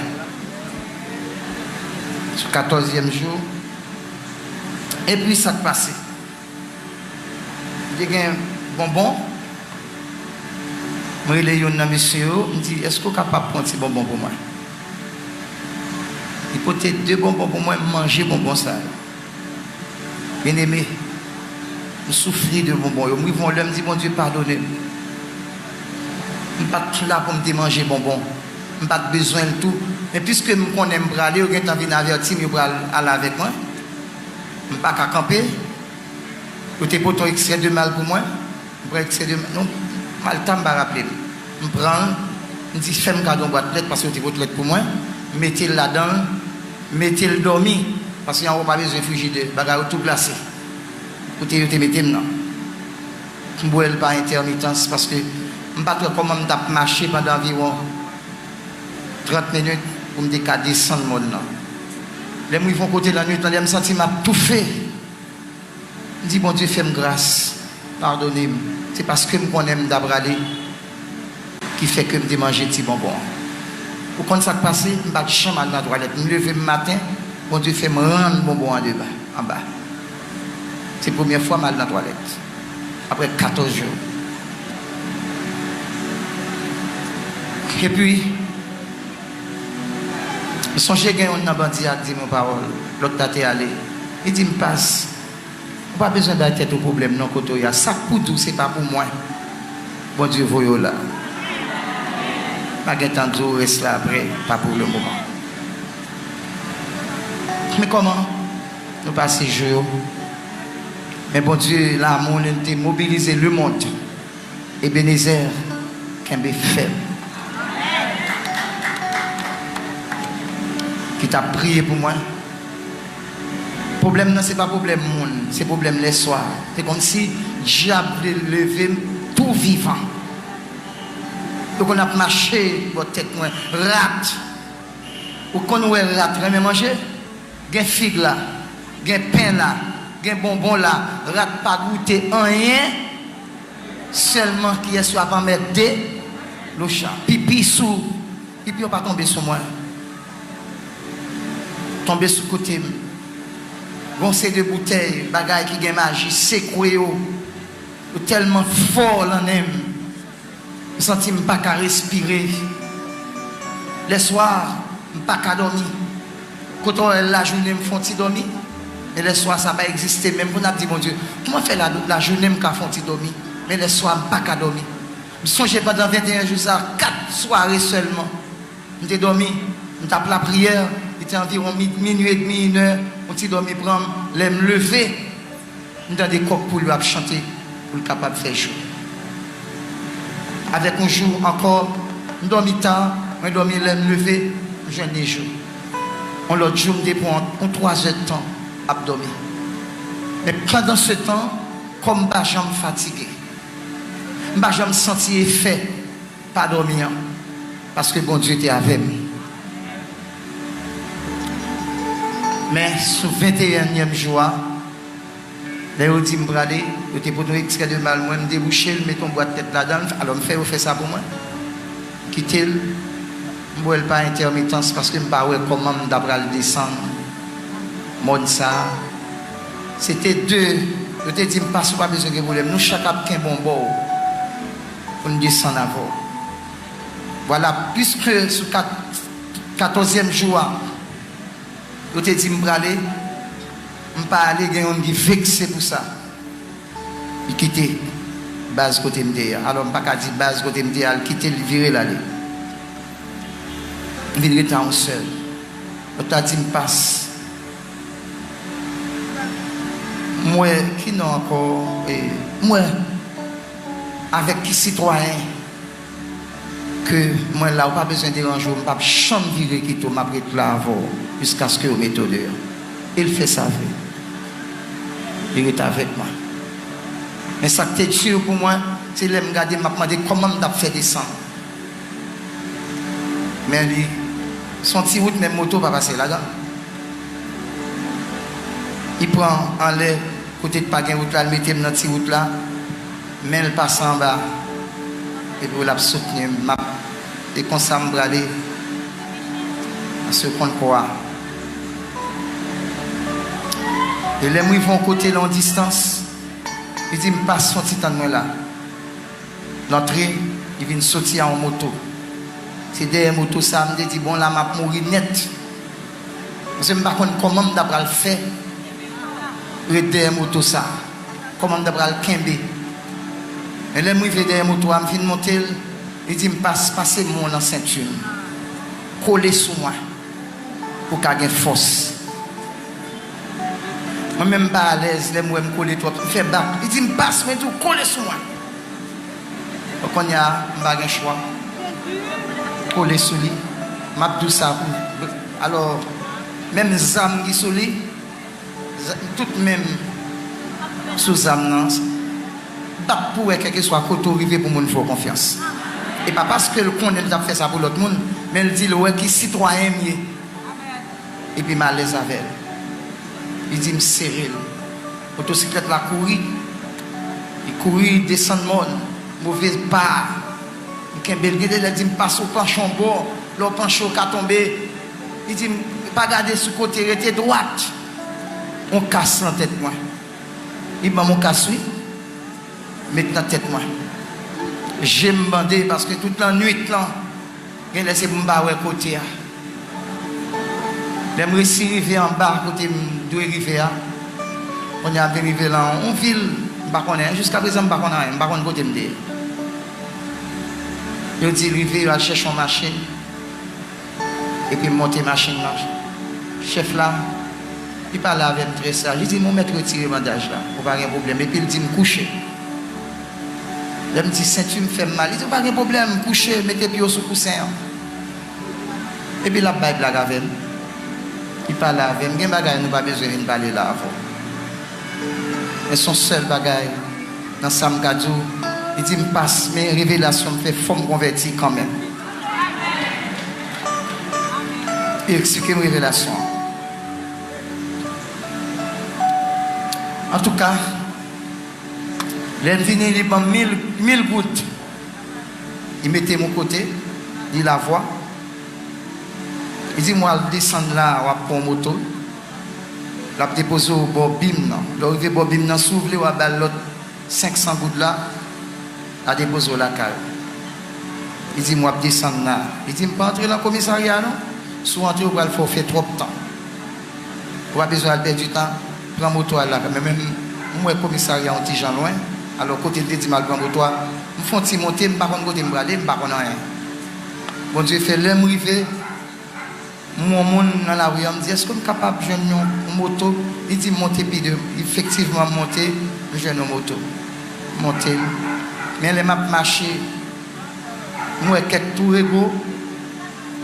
Sou katòzyèm jou, epi sa k pase? M te gen bonbon. M rele youn nan mesye yo, m di, "Èske w kapab pran ti bonbon pou mwen?" Li pote de bonbon pou mwen, m manje bonbon sa yo. Byeneme, m soufri de bonbon yo. M rive yon lè, m di, "Bondye, padone m. M pa t la pou m te manje bonbon. M pa t bezwen l tou. Men piske m konnen m prale, yo gentan vin avèti m, yo pral ale avèk mwen. M pa ka kanpe." Yo te pote yon ekstrè de mal pou mwen. M pran ekstrè de mal, non, malta, m pa raple m. M pran l, m di, "Fè m kado yon bwat lèt," paske yo te pote lèt pou mwen. M mete l ladan l, m mete l dòmi, paske anwo pa bezwen frijidè, bagay yo tou glase. Kote yo te mete m nan. M bwè l pa entèmitans, paske m pa t wè kòman m t ap mache pandan anviwon trant minit pou m te ka desann mòn nan. Lè m rive yon kote lannwit lan, lè m santi m ap toufe, m di, "Bondye, fè m gras, padone m. Se paske m konnen m ta prale ki fè ke m te manje ti bonbon an." Ou konn sa k pase? M pa t janm al nan twalèt. M leve m maten, Bondye fè m rann bonbon an deba, anba. Se premyè fwa m al nan twalèt. Apre katòz jou. Epi, m sonje gen youn nan bandi a k di m yon pawòl. Lòt la te ale. Li di m, "Pas, ou pa bezwen bay tèt ou pwoblèm non kote w ye a. Sa k pou di w, se pa pou mwen. Bondye voye w la." M a gentan di w rès la apre, pa pou le moman. Men kòman nou pase jou yo? Men Bondye, lanmou li, li te mobilize lemonn. Ebenezè, kenbe fèm. Ki t ap priye pou mwen. Pwoblèm nan, se pa pwoblèm moun, se pwoblèm lèswa. Se kòmsi dyab vle leve m tou vivan. Yo konn ap mache bò tèt mwen. Rat. Ou konn wè rat renmen manje? Gen fig la, gen pen la, gen bonbon la, rat pa goute anyen, sèlman kiyès yo ap anmède? Locha. Pipi sou, pipi yo pa tonbe sou mwen. Tonbe sou kote m. Gon seri de boutèy, bagay ki gen maji, sekwe yo. Yo tèlman fò lan nen m. M santi m pa ka respire. Lèswa, m pa ka dòmi. Kote w wè lajounen m fè yon ti dòmi, men lèswa sa pa egziste menm pou n ap di Bondye, kòman fè la, lajounen m ka fè yon ti dòmi, men lèswa m pa ka dòmi. M sonje pandan venteyen jou sa, kat sware sèlman. M te dòmi, m t ap lapriyè, li te anviwon mi-, minui edmi, inè, yon ti dòmi pran m. Lè m leve, m tande kòk poul yo ap chante pou l kapab fè jou. Avèk yon jou ankò, m dòmi ta, mwen dòmi, lè m leve, m jwenn li jou. Yon lòt jou, m te pran yon twazè tan ap dòmi. Men pandan se tan, kò m pa janm fatige. M pa janm santi efè pa dòmi an, paske Bondye te avè m. Men sou venteyenyèm jou a, lè yo di m prale, yo te pote yon ekstrè de mal mwen, m debouche l, m mete yon bwat tèt ladan l, alò m fè yo fè sa pou mwen. M kite l, m bwè l pa entèmitans, paske m pa wè kòman m ta pral desann mòn sa a. Se te de, yo te di m, "Pas, ou pa bezwen gen pwoblèm, nou chak ap kenbe yon bò pou n desann avè w." Vwala, piske sou kat-, katòzyèm jou a, yo te di m prale, m pa ale, gen youn ki vekse pou sa. Li kite baz kote m te ye a. Alò, m pa ka di baz kote m te ye a, l kite l, li vire l ale. M vin rete a yon sèl. Lòt la di m, "Pas." M wè, ki non ankò? E, m wè avèk ki sitwayen ke mwen la, ou pa bezwen deranje w, m p ap janm vire kite w, m ap ret la avè w jiskaske yo mete w deyò. E l fè sa vre. Li ret avèk mwen. Men sa k te di pou mwen, se lè m gade, m ap mande kòman m t ap fè desann. Men li, se yon ti wout, men moto pa pase ladan. Li pran anlè, kote k pa gen wout la, l mete m nan ti wout la. Men l pase anba, epi l ap soutni m. M ap, e konsa m prale, paske w konn kò a. E lè m rive yon kote, nan yon distans, li di m, "Pas, fè yon ti tann mwen la." L antre, li vin soti a yon moto. Se dèyè moto sa a, m te di, "Bon, la, m ap mouri nèt." Paske m pa konn kòman m ta pral fè ret dèyè moto sa a. Kòman m ta pral kenbe. Men lè m rive dèyè moto a, m fin monte l, li di m, "Pas, pase men w nan senti m. Kole sou mwen pou w ka gen fòs." Mwen menm m pa alèz, lè m wè m kole twòp, m fè bak. Li di m, "Pas, mwen di w, kole sou mwen." Bon, kounye a, m pa gen chwa. Kole sou li. M ap di w sa pou, alò, menm zam ki sou li, z-, tout men m sou zam nan, bat pou wè kèlkeswa kote w rive pou moun fè w konfyans. E pa paske l konnen l t ap fè sa pou lòt moun, Men l di l wè ki sitwayen m ye. Epi m alèz avè l. Li di m sere l. Motosiklèt la kouri. Li kouri desann mòn. Move pa. M kenbe l. Gen de lè l di m pase w panche yon bò. Lè w panche w ka tonbe. Li di m pa gade sou kote, rete dwat. Yon kas nan tèt mwen. Li ban m yon kas wi. Met nan tèt mwen. Je m bande paske tout lannwit lan, gen lè se pou m pa wè kote a. Lè m resi rive anba kote m dwe rive a, kounye a m vin rive nan yon vil, m pa konnen, jiska prezan m pa konn anyen, m pa konn kote m te ye. Yo di l rive, yo al chèche yon machin. Epi m monte machin nan. Chèf la, li pale avè m trè saj. Li di m, ou mèt retire bandaj la. Ou pa gen pwoblèm. Epi l di m kouche. Lè m di senti m fè m mal, li di, ou pa gen pwoblèm, kouche, mete pye w sou kousen an. Epi l ap bay blag avè m. Li pale avè m. Gen bagay nou pa bezwen vin pale la avè w. Men se yon sèl bagay nan sa m ka di w, li di m pas, men revelasyon m fè fò m konvèti kanmenm. Li eksplike m revelasyon an. Antouka, lè m vini, li ban m mil, mil goud. Li mete m yon kote, li lavwa. Li di m, w al desann la, w ap pran yon moto. L ap depoze w bò bim nan. Lè w rive bò bim nan, si w vle, w a ba l lòt senk san goud la, l a depoze w lakay ou. Li di m, w ap desann la. Li di m, pa antre nan komisarya non. Si w antre, yo pral fè w fè twòp tan. Ou pa bezwen al pèdi tan, pran moto al lakay. Men menm, m wè komisarya yon ti jan lwen. Alò, kote l te di m al pran moto a, m fè yon ti monte, m pa konn kote m prale, m pa konn anyen. Bondye fè, lè m rive, m wè yon moun nan lari a, m di, èske m kapab jwenn yon, yon moto? Li di m monte pi de. Efektivman, m monte, m jwenn yon moto. M monte l. Men lè m ap mache, m wè kèk tourego,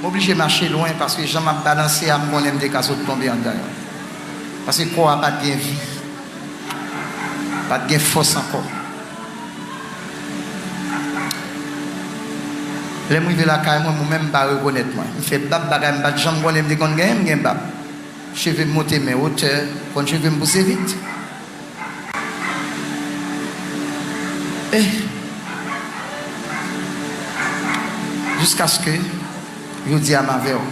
m oblije mache lwen paske jan m ap balanse a, m konnen m te ka sot tonbe anndan yo. Paske kò a pa t gen vi, pa t gen fòs ankò. Lè m rive lakay mwen, mwen menm m pa rekonèt mwen. M fè bab, bagay m pa t janm konnen m te konn genyen, m gen bab. Cheve m monte men wotè, konn cheve m pouse vit. E jiskaske jodi a m avè w.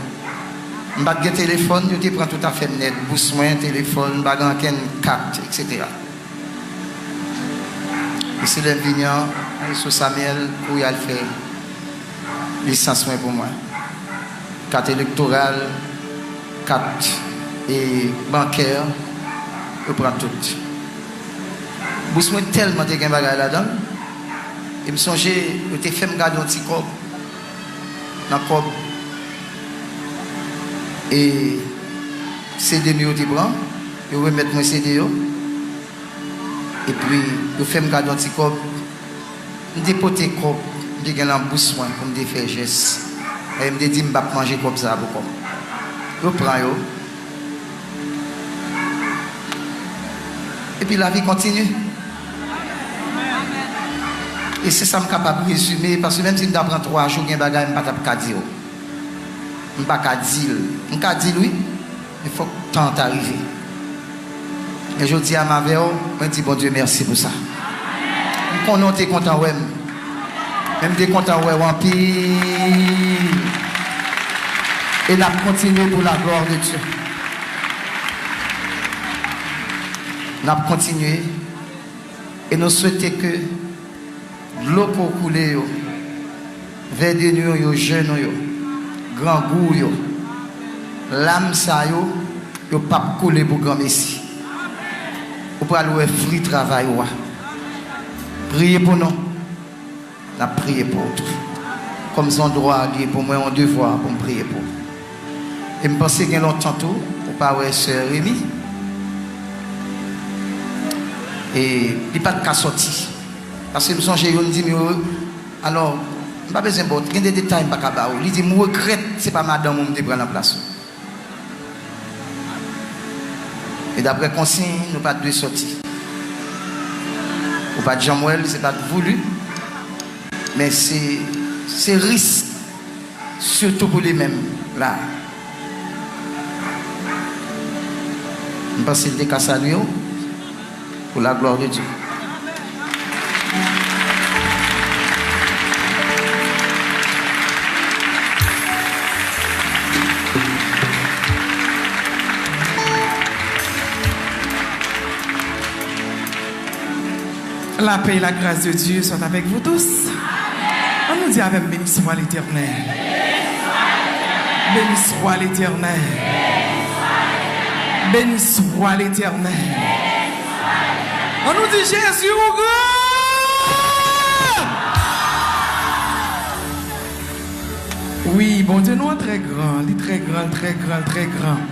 M pa t gen telefòn, yo te pran tout afè m nèt, bous mwen, telefòn, m pa gen ankenn kat, etsetera. E se lè m vini an, sou Samyèl, pou y al fè lisans mwen pou mwen. Kat elektoral, kat, e, bankè, yo pran tout. Bous mwen tèlman te gen bagay ladan l, e m sonje yo te fè m gade yon ti kòb nan kòb, e, C D m yo te pran, yo remèt mwen C D yo. Epi, yo fè m kado yon ti kòb. M te pote kòb m te gen nan bous mwen pou m te fè jès. E m te di m p ap manje kòb sa a pou kò m. Yo pran yo. Epi lavi kontinye. E se sa m kapab rezime, paske menm si m ta pran twa jou, gen bagay m pa t ap ka di yo. M pa ka di l. M ka di l wi, men fòk tan an ta rive. Men jodi a m avè w, mwen di Bondye mèsi pou sa. M konnen w te kontan wè m. Men m te kontan wè w anpil. E n ap kontinye pou la gloire de Dieu. N ap kontinye. E nou swete ke dlo ke w koule yo, vè de nou yo, je nou yo, grangou yo, lam sa yo, yo p ap koule pou granmesi. Ou pral wè fwi travay ou a. Priye pou nou. N ap priye pou ou tou. Kòm se yon dwa li ye pou mwen, yon devwa pou m priye pou ou. E m panse gen lontan tou, ou pa wè sè Remy. E li pa t ka sòti. Paske m sonje yo, m di m yo, alò, m pa bezwen ba w, gen de detay m pa ka ba ou. Li di m regrèt se pa madanm ou m te pran nan plas ou. E daprè konsiy, nou pa t dwe sòti. Ou pa t janm wè l, se pa t voulu. Men se, se risk. Sitou pou li menm la. M panse l te ka salye w pou la glwa de Dye. La paix et la grâce de Dieu soient avec vous tous. Ann nou di avè m, béni soit l'Éternel. Béni soit l'Éternel. Béni soit l'Éternel. Ann nou di, Jezi ou gran. Wi, Bondye nou an trè gran, li trè gran, trè gran, trè gran.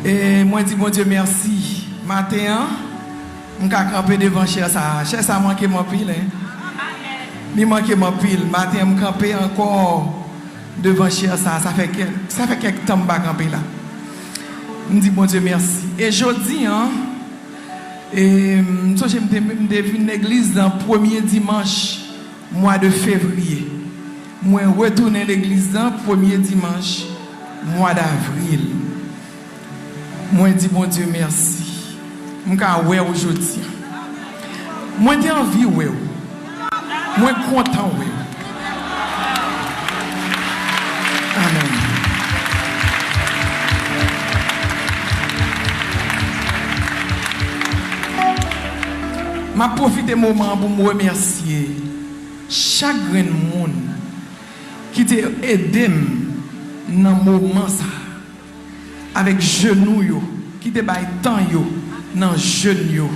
E mwen di Bondye mèsi. Maten an, m ka kanpe devan chè sa a. Chè sa a manke m anpil, en. Li manke m anpil. Maten an, m kanpe ankò devan chè sa a. Sa fè kèk, sa fè kèk tan m pa kanpe la. M di Bondye mèsi. E jodi an, e, m sonje m te, m te vin legliz nan premye dimanch mwa de fevriye. Mwen retounen legliz lan premye dimanch mwa davril. Mwen di Bondye mèsi. M ka wè w jodi a. Mwen te anvi wè w. Mwen kontan wè w. Amèn. M ap pwofite moman an pou m remèsye chak grenn moun ki te ede m nan moman sa a, avèk jenou yo, ki te bay tan yo, nan jèn yo,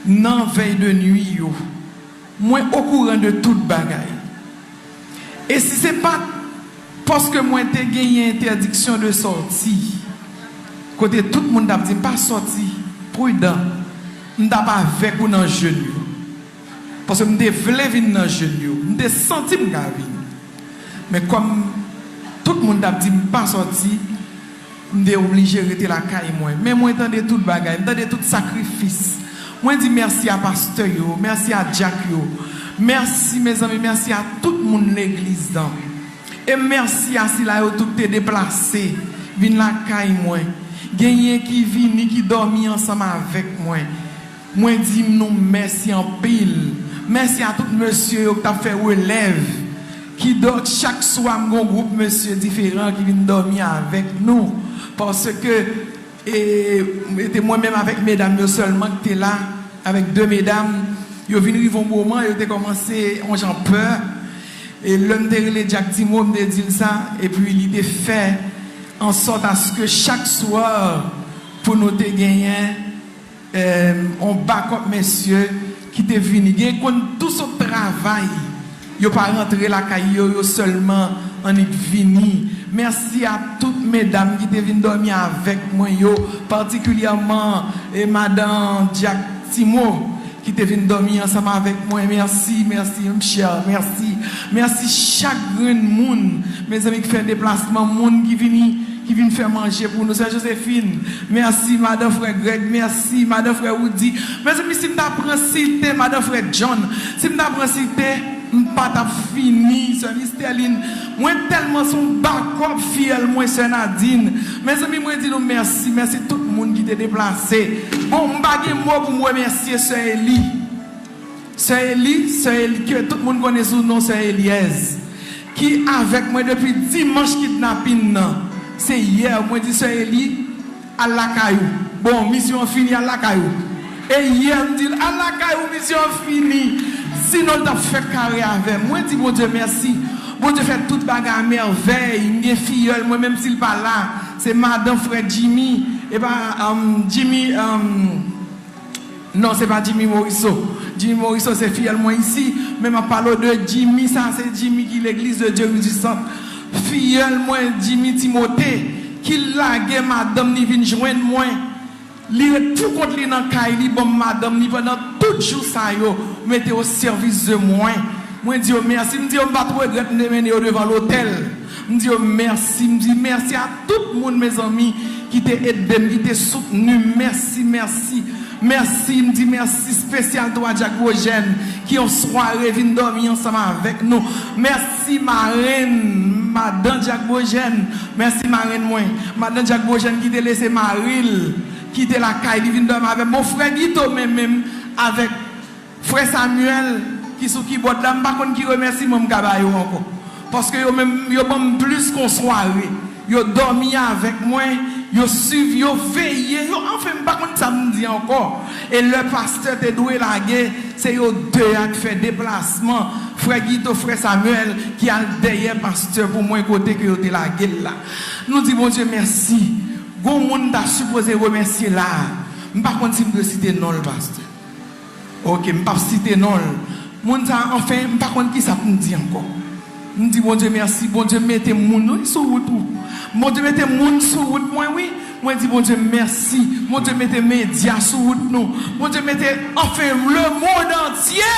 nan vèy de nwi yo. Mwen okouran de tout bagay. E si se pa t paske mwen te genyen entèdiksyon de sòti, kote tout moun t ap di m pa sòti, pridan, m t ap avèk ou nan jèn yo. Paske m te vle vin nan jèn yo. M te santi m ka vin. Men kòm tout moun t ap di m pa sòti, m te oblije rete lakay mwen. Men mwen tande tout bagay, m tande tout sakrifis. Mwen di mèsi a pastè yo, mèsi a dyak yo. Mèsi, mezanmi, mèsi a tout moun legliz lan. E mèsi a sila yo tou ki te deplase, vin lakay mwen. Genyen ki vini, ki dòmi ansanm avèk mwen. Mwen di nou mèsi anpil. Mèsi a tout mesye yo ki t ap fè relèv. Kidonk, chak swa, m gon gwoup mesye diferan ki vin dòmi avèk nou. Paske, e, e te mwen menm avèk medam yo sèlman ki te la, avèk de medam, yo vin rive yon moman, yo te kòmanse yon jan pè. E lè m te rele Jack Timo, m te di l sa, epi li te fè an sòt aske chak swa, pou nou te genyen, e, yon bakòp mesye ki te vini. Gen konn tou sot travay, yo pa rantre lakay yo, yo sèlman annik vini. Mèsi a tout medam ki te vin dòmi avèk mwen yo, patikilyèman, e, madan Jack Timo, ki te vin dòmi ansanm avèk mwen. Mèsi, mèsi, m chè, mèsi. Mèsi chak grenn moun, mezanmi, ki fè deplasman, moun ki vini, ki vin fè manje pou nou. Sè Josephine, mèsi, madan frè Greg, mèsi, madan frè Woody. Mezanmi, si m ta pran site, madan frè John, si m ta pran site, m pa t ap fini, sè Misterline. Mwen tèlman se yon bakòp fiyèl mwen, sè Nadine. Mezanmi, mwen di nou mèsi, mèsi tout moun ki te deplase. Bon, m pa gen mo pou m remèsye sè Eli. Sè Eli, sè Eli, ke tout moun konnen sou non sè Elièz, ki avèk mwen depi dimanch kidnapin nan. Se yè, mwen di sè Eli, al lakay ou. Bon, misyon an fini, al lakay ou. E yè, m di l, al lakay ou, misyon an fini. Sinon, l t ap fè kare avè m. Mwen di Bondye mèsi. Bondye fè tout bagay a mèvèy. M gen fiyèl mwen, menm si l pa la, se madan frè Jimmy. E pa, um, Jimmy, um, non, se pa Jimmy Morisseau. Jimmy Morisseau se fiyèl mwen isi, men m ap pale w de Jimmy, sa se Jimmy ki Legliz de Dieu Ressuscité. Fiyèl mwen, Jimmy Timothée, ki lage madanm ni vin jwenn mwen. Li ret pou kont li nan kay li, ban m madanm ni pandan tout jou sa yo, mete o sèvis de mwen. Mwen di yo mèsi, m di yo m pa t regrèt m te mennen yo devan lotèl. M di yo mèsi, m di mèsi a tout moun, mezanmi, ki te ede m, ki te soutni m. Mèsi, mèsi, mèsi, m di mèsi espesyal tou a Jack Rogène, ki yon sware vin dòmi ansanm avèk nou. Mèsi marenn, madan Dyak Bojèn. Mèsi marenn mwen, madan Dyak Bojèn ki te lese mari l, ki te lakay li vin dòmi avè m. Bon, frè Guito menm, menm avèk frè Samuel ki sou kibòd la, m pa konn ki remèsiman m ka ba yo ankò. Paske yo menm, yo ban m plis kon sware. Yo dòmi avèk mwen, yo swiv, yo veye, yo, anfen, m pa konn sa m di ankò. E lè pastè te dwe lage, se yo de a k fè deplasman. Frè Guito, frè Samuel, ki al dèyè pastè pou mwen kote ke yo te lage l la. Nou di Bondye mèsi. Gon moun ta sipoze remèsye la. M pa konn si m dwe site non l, pastè. Ok, m p ap site non l. Moun sa a, anfen, m pa konn kisa pou m di ankò. M di Bondye mèsi. Bondye mete moun, wi, sou wout ou. Bondye mete moun sou wout mwen, wi. Mwen di Bondye mèsi. Bondye mete medya sou wout nou. Bondye mete, anfen, lemonn antye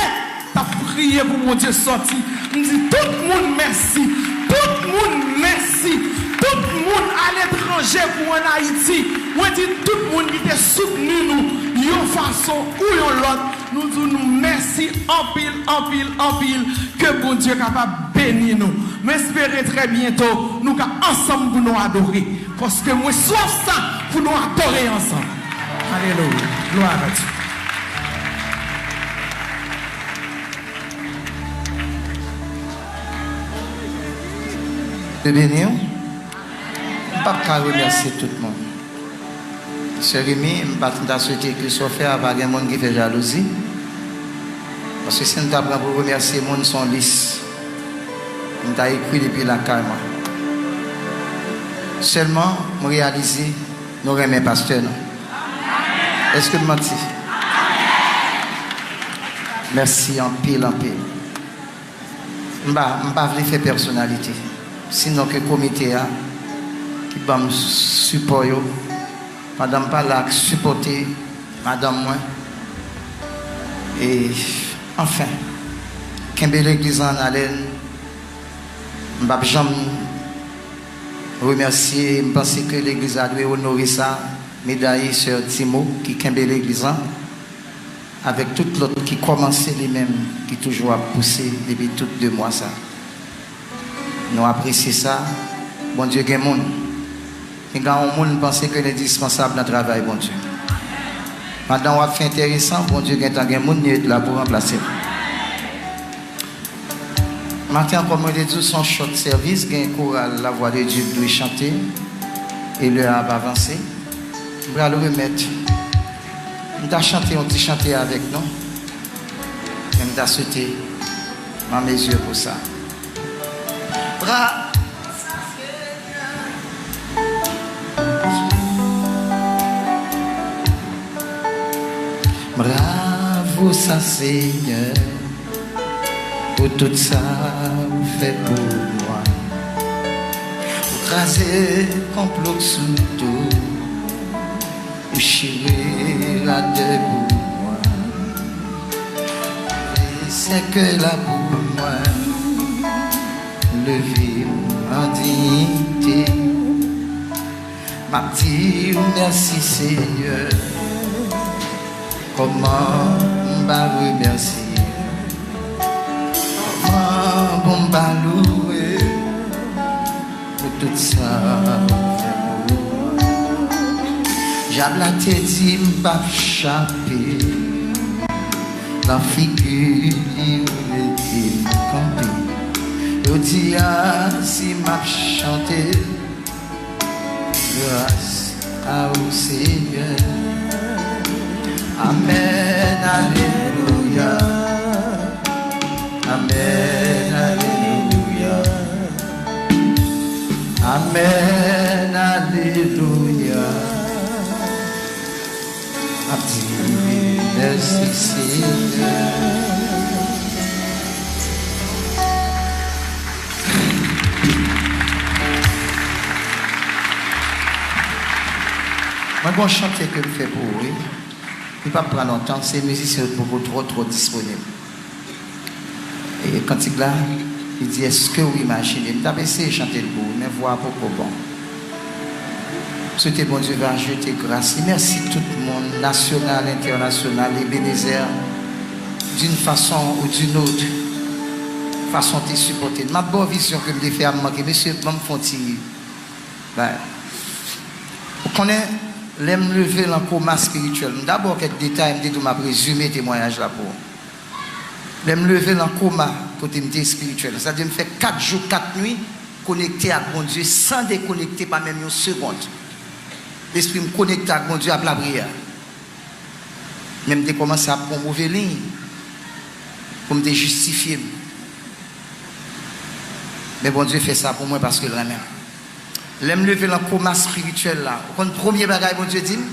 t ap kriye pou Bondye sòti. M di tout moun mèsi. Tout moun mèsi. Tout moun aletranje kou ann Ayiti. Mwen di tout moun ki te soutni nou yon fason ou yon lòt. Nou di nou mèsi anpil, anpil, anpil. Ke Bondye kapab beni nou. M espere trè byento nou ka ansanm pou nou adore. Paske mwen swaf sa pou nou adore ansanm. Alelouya. Glwa a Dye. Bondye beni w. M p ap ka remèsye tout moun. Sè Remy, m pa t, m ta swete ke sa w fè a pa gen moun ki fè jalouzi. Paske si m ta pran pou remèsye moun, se yon lis m ta ekri depi lakay mwen. Sèlman, m reyalize nou renmen pastè nou. Èske m manti? Mèsi anpil, anpil. M pa, m pa vle fè pèsonalite, sinon ke komite a ki ban m sipò yo pandan m pa la, k sipòte madanm mwen. E, anfen, kenbe legliz la an alèn. M p ap janm remèsye, m panse ke legliz la dwe onore sa, medal sè Timo ki kenbe legliz la. Avèk tout lòt ki kòmanse li menm, ki toujou ap pouse depi tout de mwa sa. Nou apresye sa. Bondye gen moun. Pinga yon moun panse ke l endispansab nan travay Bondye. Pandan w ap fè enteresan, Bondye gentan gen moun li ret la pou ranplase l. Maten an, kòm mwen te di w, se yon short service, gen koral La Voix de Dieu k dwe chante, e lè a ap avanse. M pral remèt, m ta chante yon ti chante avèk nou, men m ta swete m an mezi pou sa. Bra- Bravo sa, Senyè, pou tout sa ou fè pou mwen. Ou kraze konplo k sou do, ou chire radè pou mwen. Leve sèkèy la pou mwen, leve m an diyite. M ap di w mèsi, Senyè. Kòman m pa remèsye? Kòman pou m pa louwe pou tout sa ou fè pou mwen? Dyab la te di m p ap chape, nan figi li ou rete kanpe. Jodi a, si m ap chante, gras a ou, Senyè. Amèn, alelouya. Amèn, alelouya. Amèn, alelouya. M ap di mèsi, Senyè. Mwen gen yon chante ke m fè pou ou, wi. Li p ap pran lontan, se mizisyen yo t poko twò, twò disponib. E kantik la, li di, èske w imajine? M t ap eseye chante l pou ou, men vwa a poko bon. M swete Bondye va jete gras li. Mèsi tout moun, nasyonal, entènasyonal, Ebenezer. d'une façon ou d'une autre, fason te sipòte l. M ap ba w vizyon ke m te fè a, m manke, mesye, ban m fè yon ti bagay. Ou konnen, lè m leve l an koma espirityèl, m dabò kèk detay, m te di w m ap rezime temwayaj la pou ou. Lè m leve l an koma, kote m te espirityèl, sa di m fè kat jou, kat nwi, konekte ak Bondye, san dekonekte pa menm yon segond. Lespri m konekte ak Bondye ap lapriyè. Men m te kòmanse ap pran move liy pou m te jistifye m. Men Bondye fè sa pou mwen paske l renmen m. Lè m leve nan koma espirityèl la, ou konn premye bagay Bondye di m?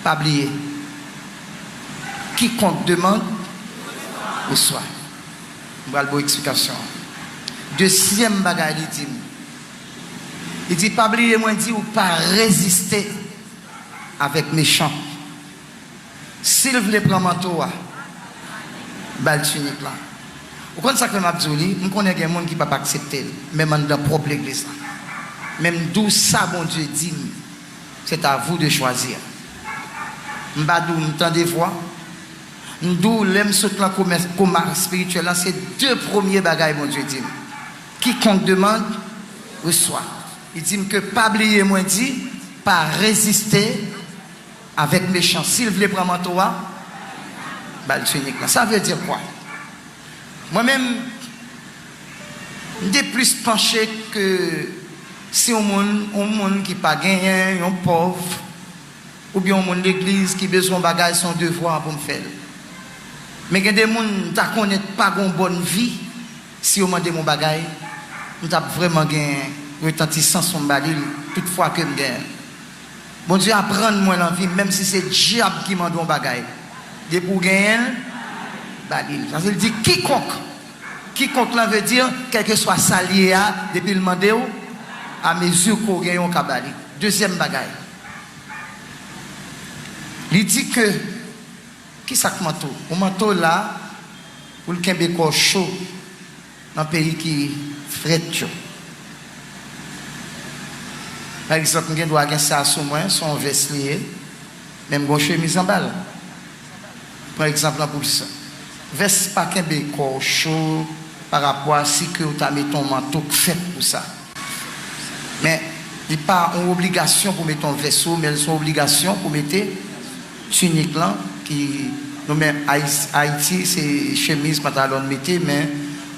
Pa bliye. Quiconque demande, reçoit. M pral ba w eksplikasyon an. Dezyèm bagay li di m, li di, pa bliye mwen di w pa reziste avèk mechan. Si l vle pran manto a, ba l tinik lan. Ou konn sa k fè m ap di w li? M konnen gen moun ki p ap aksepte l, menm anndan pwòp legliz la. Men m di w sa Bondye di m, c'est à vous de choisir. M pa di w m tande vwa. M di w lè m sot nan koma, koma espirityèl lan, se de premye bagay Bondye di m. Quiconque demande, reçoit. Li di m ke pa bliye mwen di, pa reziste avèk mechan. Si l vle pran manto a, ba l tinik lan. Sa vle di kwa? Mwen menm, m te plis panche ke si yon moun, yon moun ki pa genyen, yon pòv, oubyen yon moun legliz ki bezwen yon bagay, se yon devwa pou m fè l. Men gen de moun m ta konnen pa gen yon bòn vi, si yo mande m yon bagay, m t ap vrèman gen retantisans pou m ba li l, tout fwa ke m genyen l. Bondye aprann mwen nan vi m, menm si se dyab ki mande w yon bagay, depi w genyen l, ba li l. Sa vle di kikonk. Kikonk lan vle di, kèlkeswa sa l ye a, depi l mande w, amezi ke w genyen w ka ba li. Dezyèm bagay, li di ke, kisa k manto? Yon manto la pou l kenbe kò w cho nan peyi ki frèt yo. Pa egzanp, m gen dwa gen sa sou mwen, se yon vès li ye, men m gen yon chemiz anba l. Pran egzanp lan pou sa. Vès pa kenbe kò w cho pa rapò a si ke w ta mete yon manto k fèt pou sa. Men, li pa yon obligasyon pou mete yon vès sou, men l se yon obligasyon pou mete tinik lan, ki nou menm Ayis-, Ayiti, se chemiz, pantalon n mete, men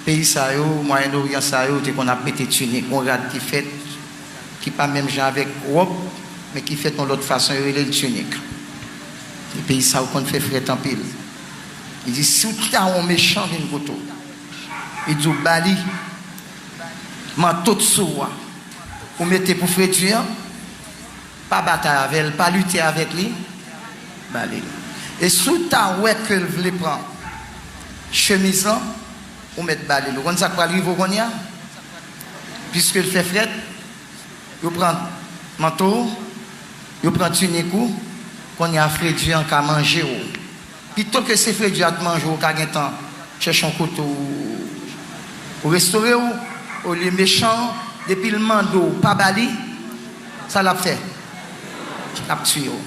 peyi sa yo, Mwayen Oryan sa yo, yo te konn ap mete tinik, yon rad ki fèt, ki pa menm jan avèk wòb, men ki fèt yon lòt fason, yo rele l tinik. E peyi sa yo konn fè frèt anpil. Li di, si w ta wè yon mechan vin kote w, li di w ba li manto k sou w a, ou mete pou fredi an, pa batay avè l, pa lite avèk li, ba li l. E si w ta wè ke l vle pran chemiz lan, ou mèt ba li l. Ou konn sa k pral rive w kounye a? Piske l fè frèt, yo pran manto w, yo pran tinik ou, kounye a fredi an ka manje w. Pito ke se fredi a t manje w, ou ka gentan chèche yon kote w, ou restore w, olye mechan, depi l mande w pa ba li, sa l ap fè? L ap tiye w.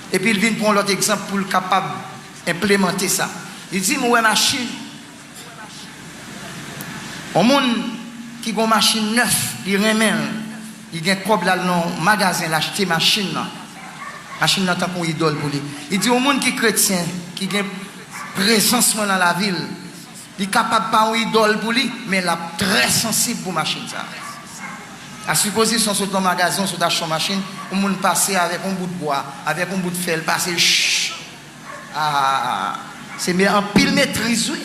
Epi l vin pran yon lòt egzanp pou l kapab enplemante sa. Li di m, ou wè machin, yon moun ki gen yon machin nèf, li renmen l, li gen kòb, l al nan yon magazen, l achte machin nan. Machin nan tankou yon idòl pou li. Li di, yon moun ki kretyen, ki gen prezans mwen nan lavi l, li kapab pa yon idòl pou li, men l ap trè sansib pou machin sa a. A sipozisyon sot nan magazen, sot achte yon machin, yon moun pase avèk yon bout bwa, avèk yon bout fè, l pase, ch, a, se men anpil metriz, wi,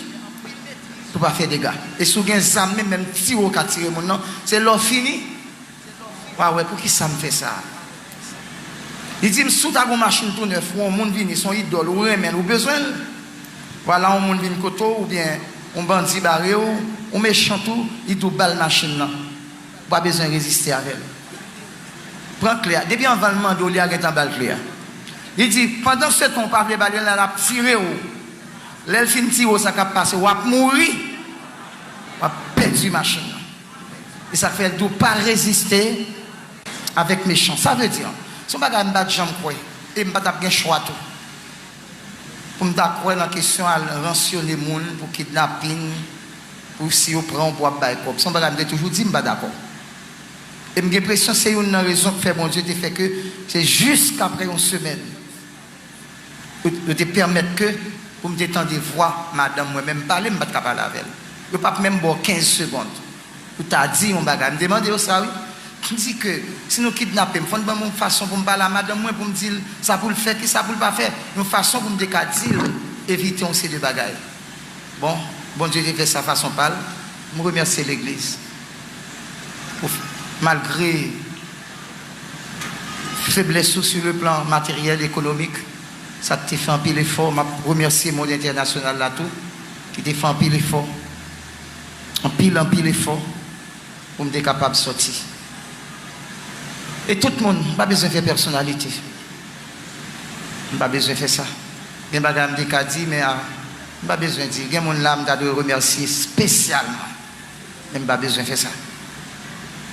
pou pa fè dega. E si w gen zam, menm, menm tire w ka tire moun nan, se lè w fini, w a wè, poukisa m fè sa? Li di m, si w ta gen yon machin tou nèf, ou yon moun vini, se yon idòl, ou renmen l, ou bezwen l. Vwala, yon moun vin kote w, oubyen yon bandi bare w, yon mechan tou, li di w ba l machin nan. Ou pa bezwen reziste avè l. Pran kle a. Depi anvan l mande w li a, gentan ba l kle a. Li di, pandan se tan, ou pa vle ba li l, l ap tire w. Lè l fin tire w, sa k ap pase, w ap mouri, w ap pèdi machin nan. E sa k fè l di w pa reziste avèk mechan. Sa vle di, se yon bagay m pa t janm kwè. E m pa t ap gen chwa tou. Pou m ta kwè nan kesyon al ransyone moun pou kidnapin, pou si yo pran w pou w ap bay kòb. Se yon bagay m te toujou di m pa dakò. E m gen enpresyon se youn nan rezon k fè Bondye te fè ke se jis apre yon semèn yo, yo te pèmèt ke pou m te tande vwa madanm mwen, men m pale, m pa t ka pale avè l. Yo p ap menm ba w kenz segonn pou ta di yon bagay. M te mande yo sa, wi. M di ke si nou kidnape m, fò n ban m yon fason pou m pale a madanm mwen, pou m di l sa pou l fè, ki sa pou l pa fè. Yon fason pou m te ka di l evite yon seri de bagay. Bon, Bondye te fè sa fason pa l. M remèsye legliz. Pou, malgre feblès ou sur le plan materyèl, ekonomik, sa k te fè anpil efò. M ap remèsye mond entènasyonal la tou, ki te fè anpil efò. Anpil, anpil efò pou m te kapab sòti. E tout moun, m pa bezwen fè pèsonalite. M pa bezwen fè sa. Gen bagay m te ka di, men a, m pa bezwen di. Gen moun la m ta dwe remèsye espesyalman. Men m pa bezwen fè sa.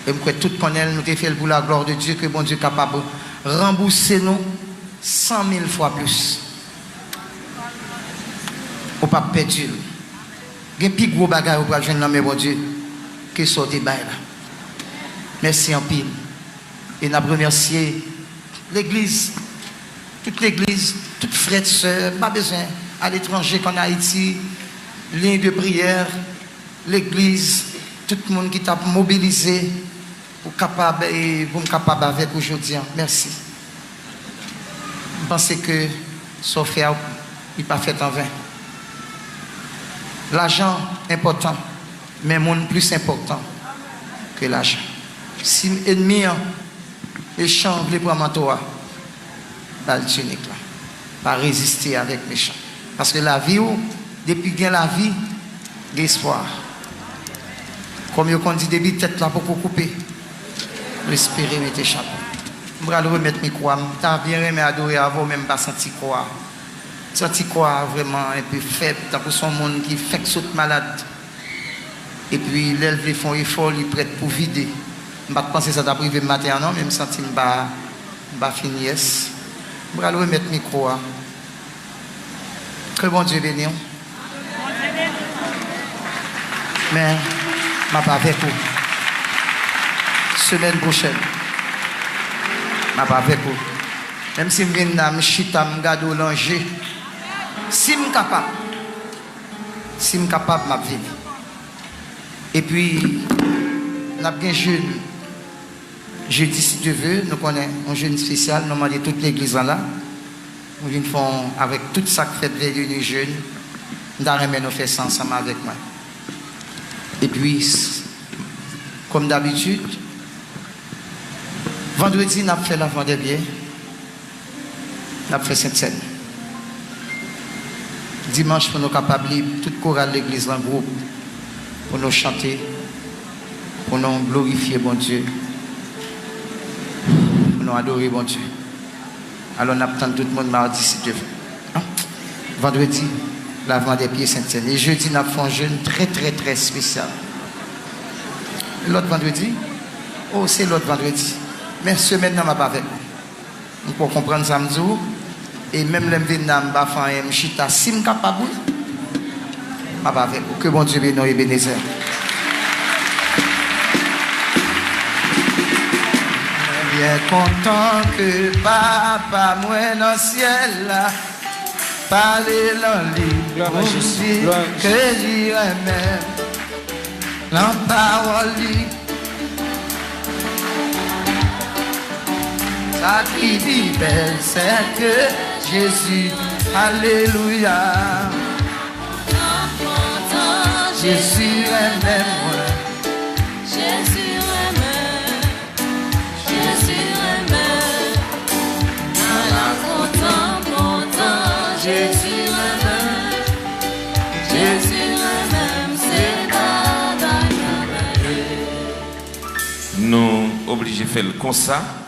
E m kwè tout konnen l, nou te fè l pou la gloire de Dieu, ke Bondye kapab ranbouse nou san mil fwa plis. Ou p ap pèdi l. Gen pi gwo bagay ou pral jwenn nan men Bondye ke sa w te bay la. Mèsi anpil. E n ap remèsye legliz, tout legliz, tout frè, sè, m pa bezwen aletranje k ann Ayiti, liy de priyè, legliz, tout moun ki t ap mobilize pou kapab, e pou m kapab avèk ou jodi a. Mèsi. M panse ke sa w fè a, li pa fèt anven. Lajan enpòtan, men moun plis enpòtan ke lajan. Si ènmi an, mechan an vle pran manto a, ba l tinik la. Pa reziste avèk mechan. Paske lavi w, depi gen lavi, gen espwa. Kòm yo konn di, depi tèt la poko koupe, respire, mete chapo. M pral remèt mikwo a. M ta byen renmen adore avè w, men m pa santi kò a. M santi kò a vrèman enpe fèb, tankou se yon moun ki fèk sot malad. Epi, lè l vle fè yon efò, li prèt pou vide. M pa t panse sa t ap rive m maten an non, men m santi m pa, m pa fin yès. M pral remèt mikwo a. Ke Bondye beni w. Men, m ap avèk ou. Semèn pwochèn, m ap avèk ou. Menm si m vin la, m chita, m gade w nan je. Si m kapab, si m kapab, m ap vini. Epi, n ap gen jèn. Jedi, si Dye ve, nou konnen yon jèn espesyal, nou mande tout legliz lan la. Nou vin fè yon, avèk tout sa k fèt vèyini jèn, m ta renmen nou fè sa ansanm avèk mwen. Epi, s-, kòm dabitid, vandredi, n ap fè lavman dè pyè. N ap fè sentsèn. Dimanch, pou nou kapab li, tout koral legliz lan gwoup, pou nou chante, pou nou glorifye Bondye, pou nou adore Bondye. Alò, n ap tann tout moun madi, si Dye vle. An? Vandredi, lavman dè pye, sentsèn. E jedi, n ap fè yon jèn trè, trè, trè espesyal. Lòt vandredi? O, se lòt vandredi. Men semèn nan, m ap avèk ou. M kwè w konprann sa m di w. E menm lè m vin la, m pa fè anyen, m chita. Si m kapab, wi, m ap avèk ou. Ke Bondye beni w, Ebenezer. Mwen byen kontan ke Papa mwen nan syèl la pale nan li pou m di ke li renmen m. Nan pawòl li, sa ki pi bèl, sè ke Jezi, alelouya. Jezi renmen mwen. Jezi renmen. Jezi renmen. Ala kontan, kontan. Jezi renmen. Jezi renmen m, se bagay mèvèye. Nou oblije fè l konsa.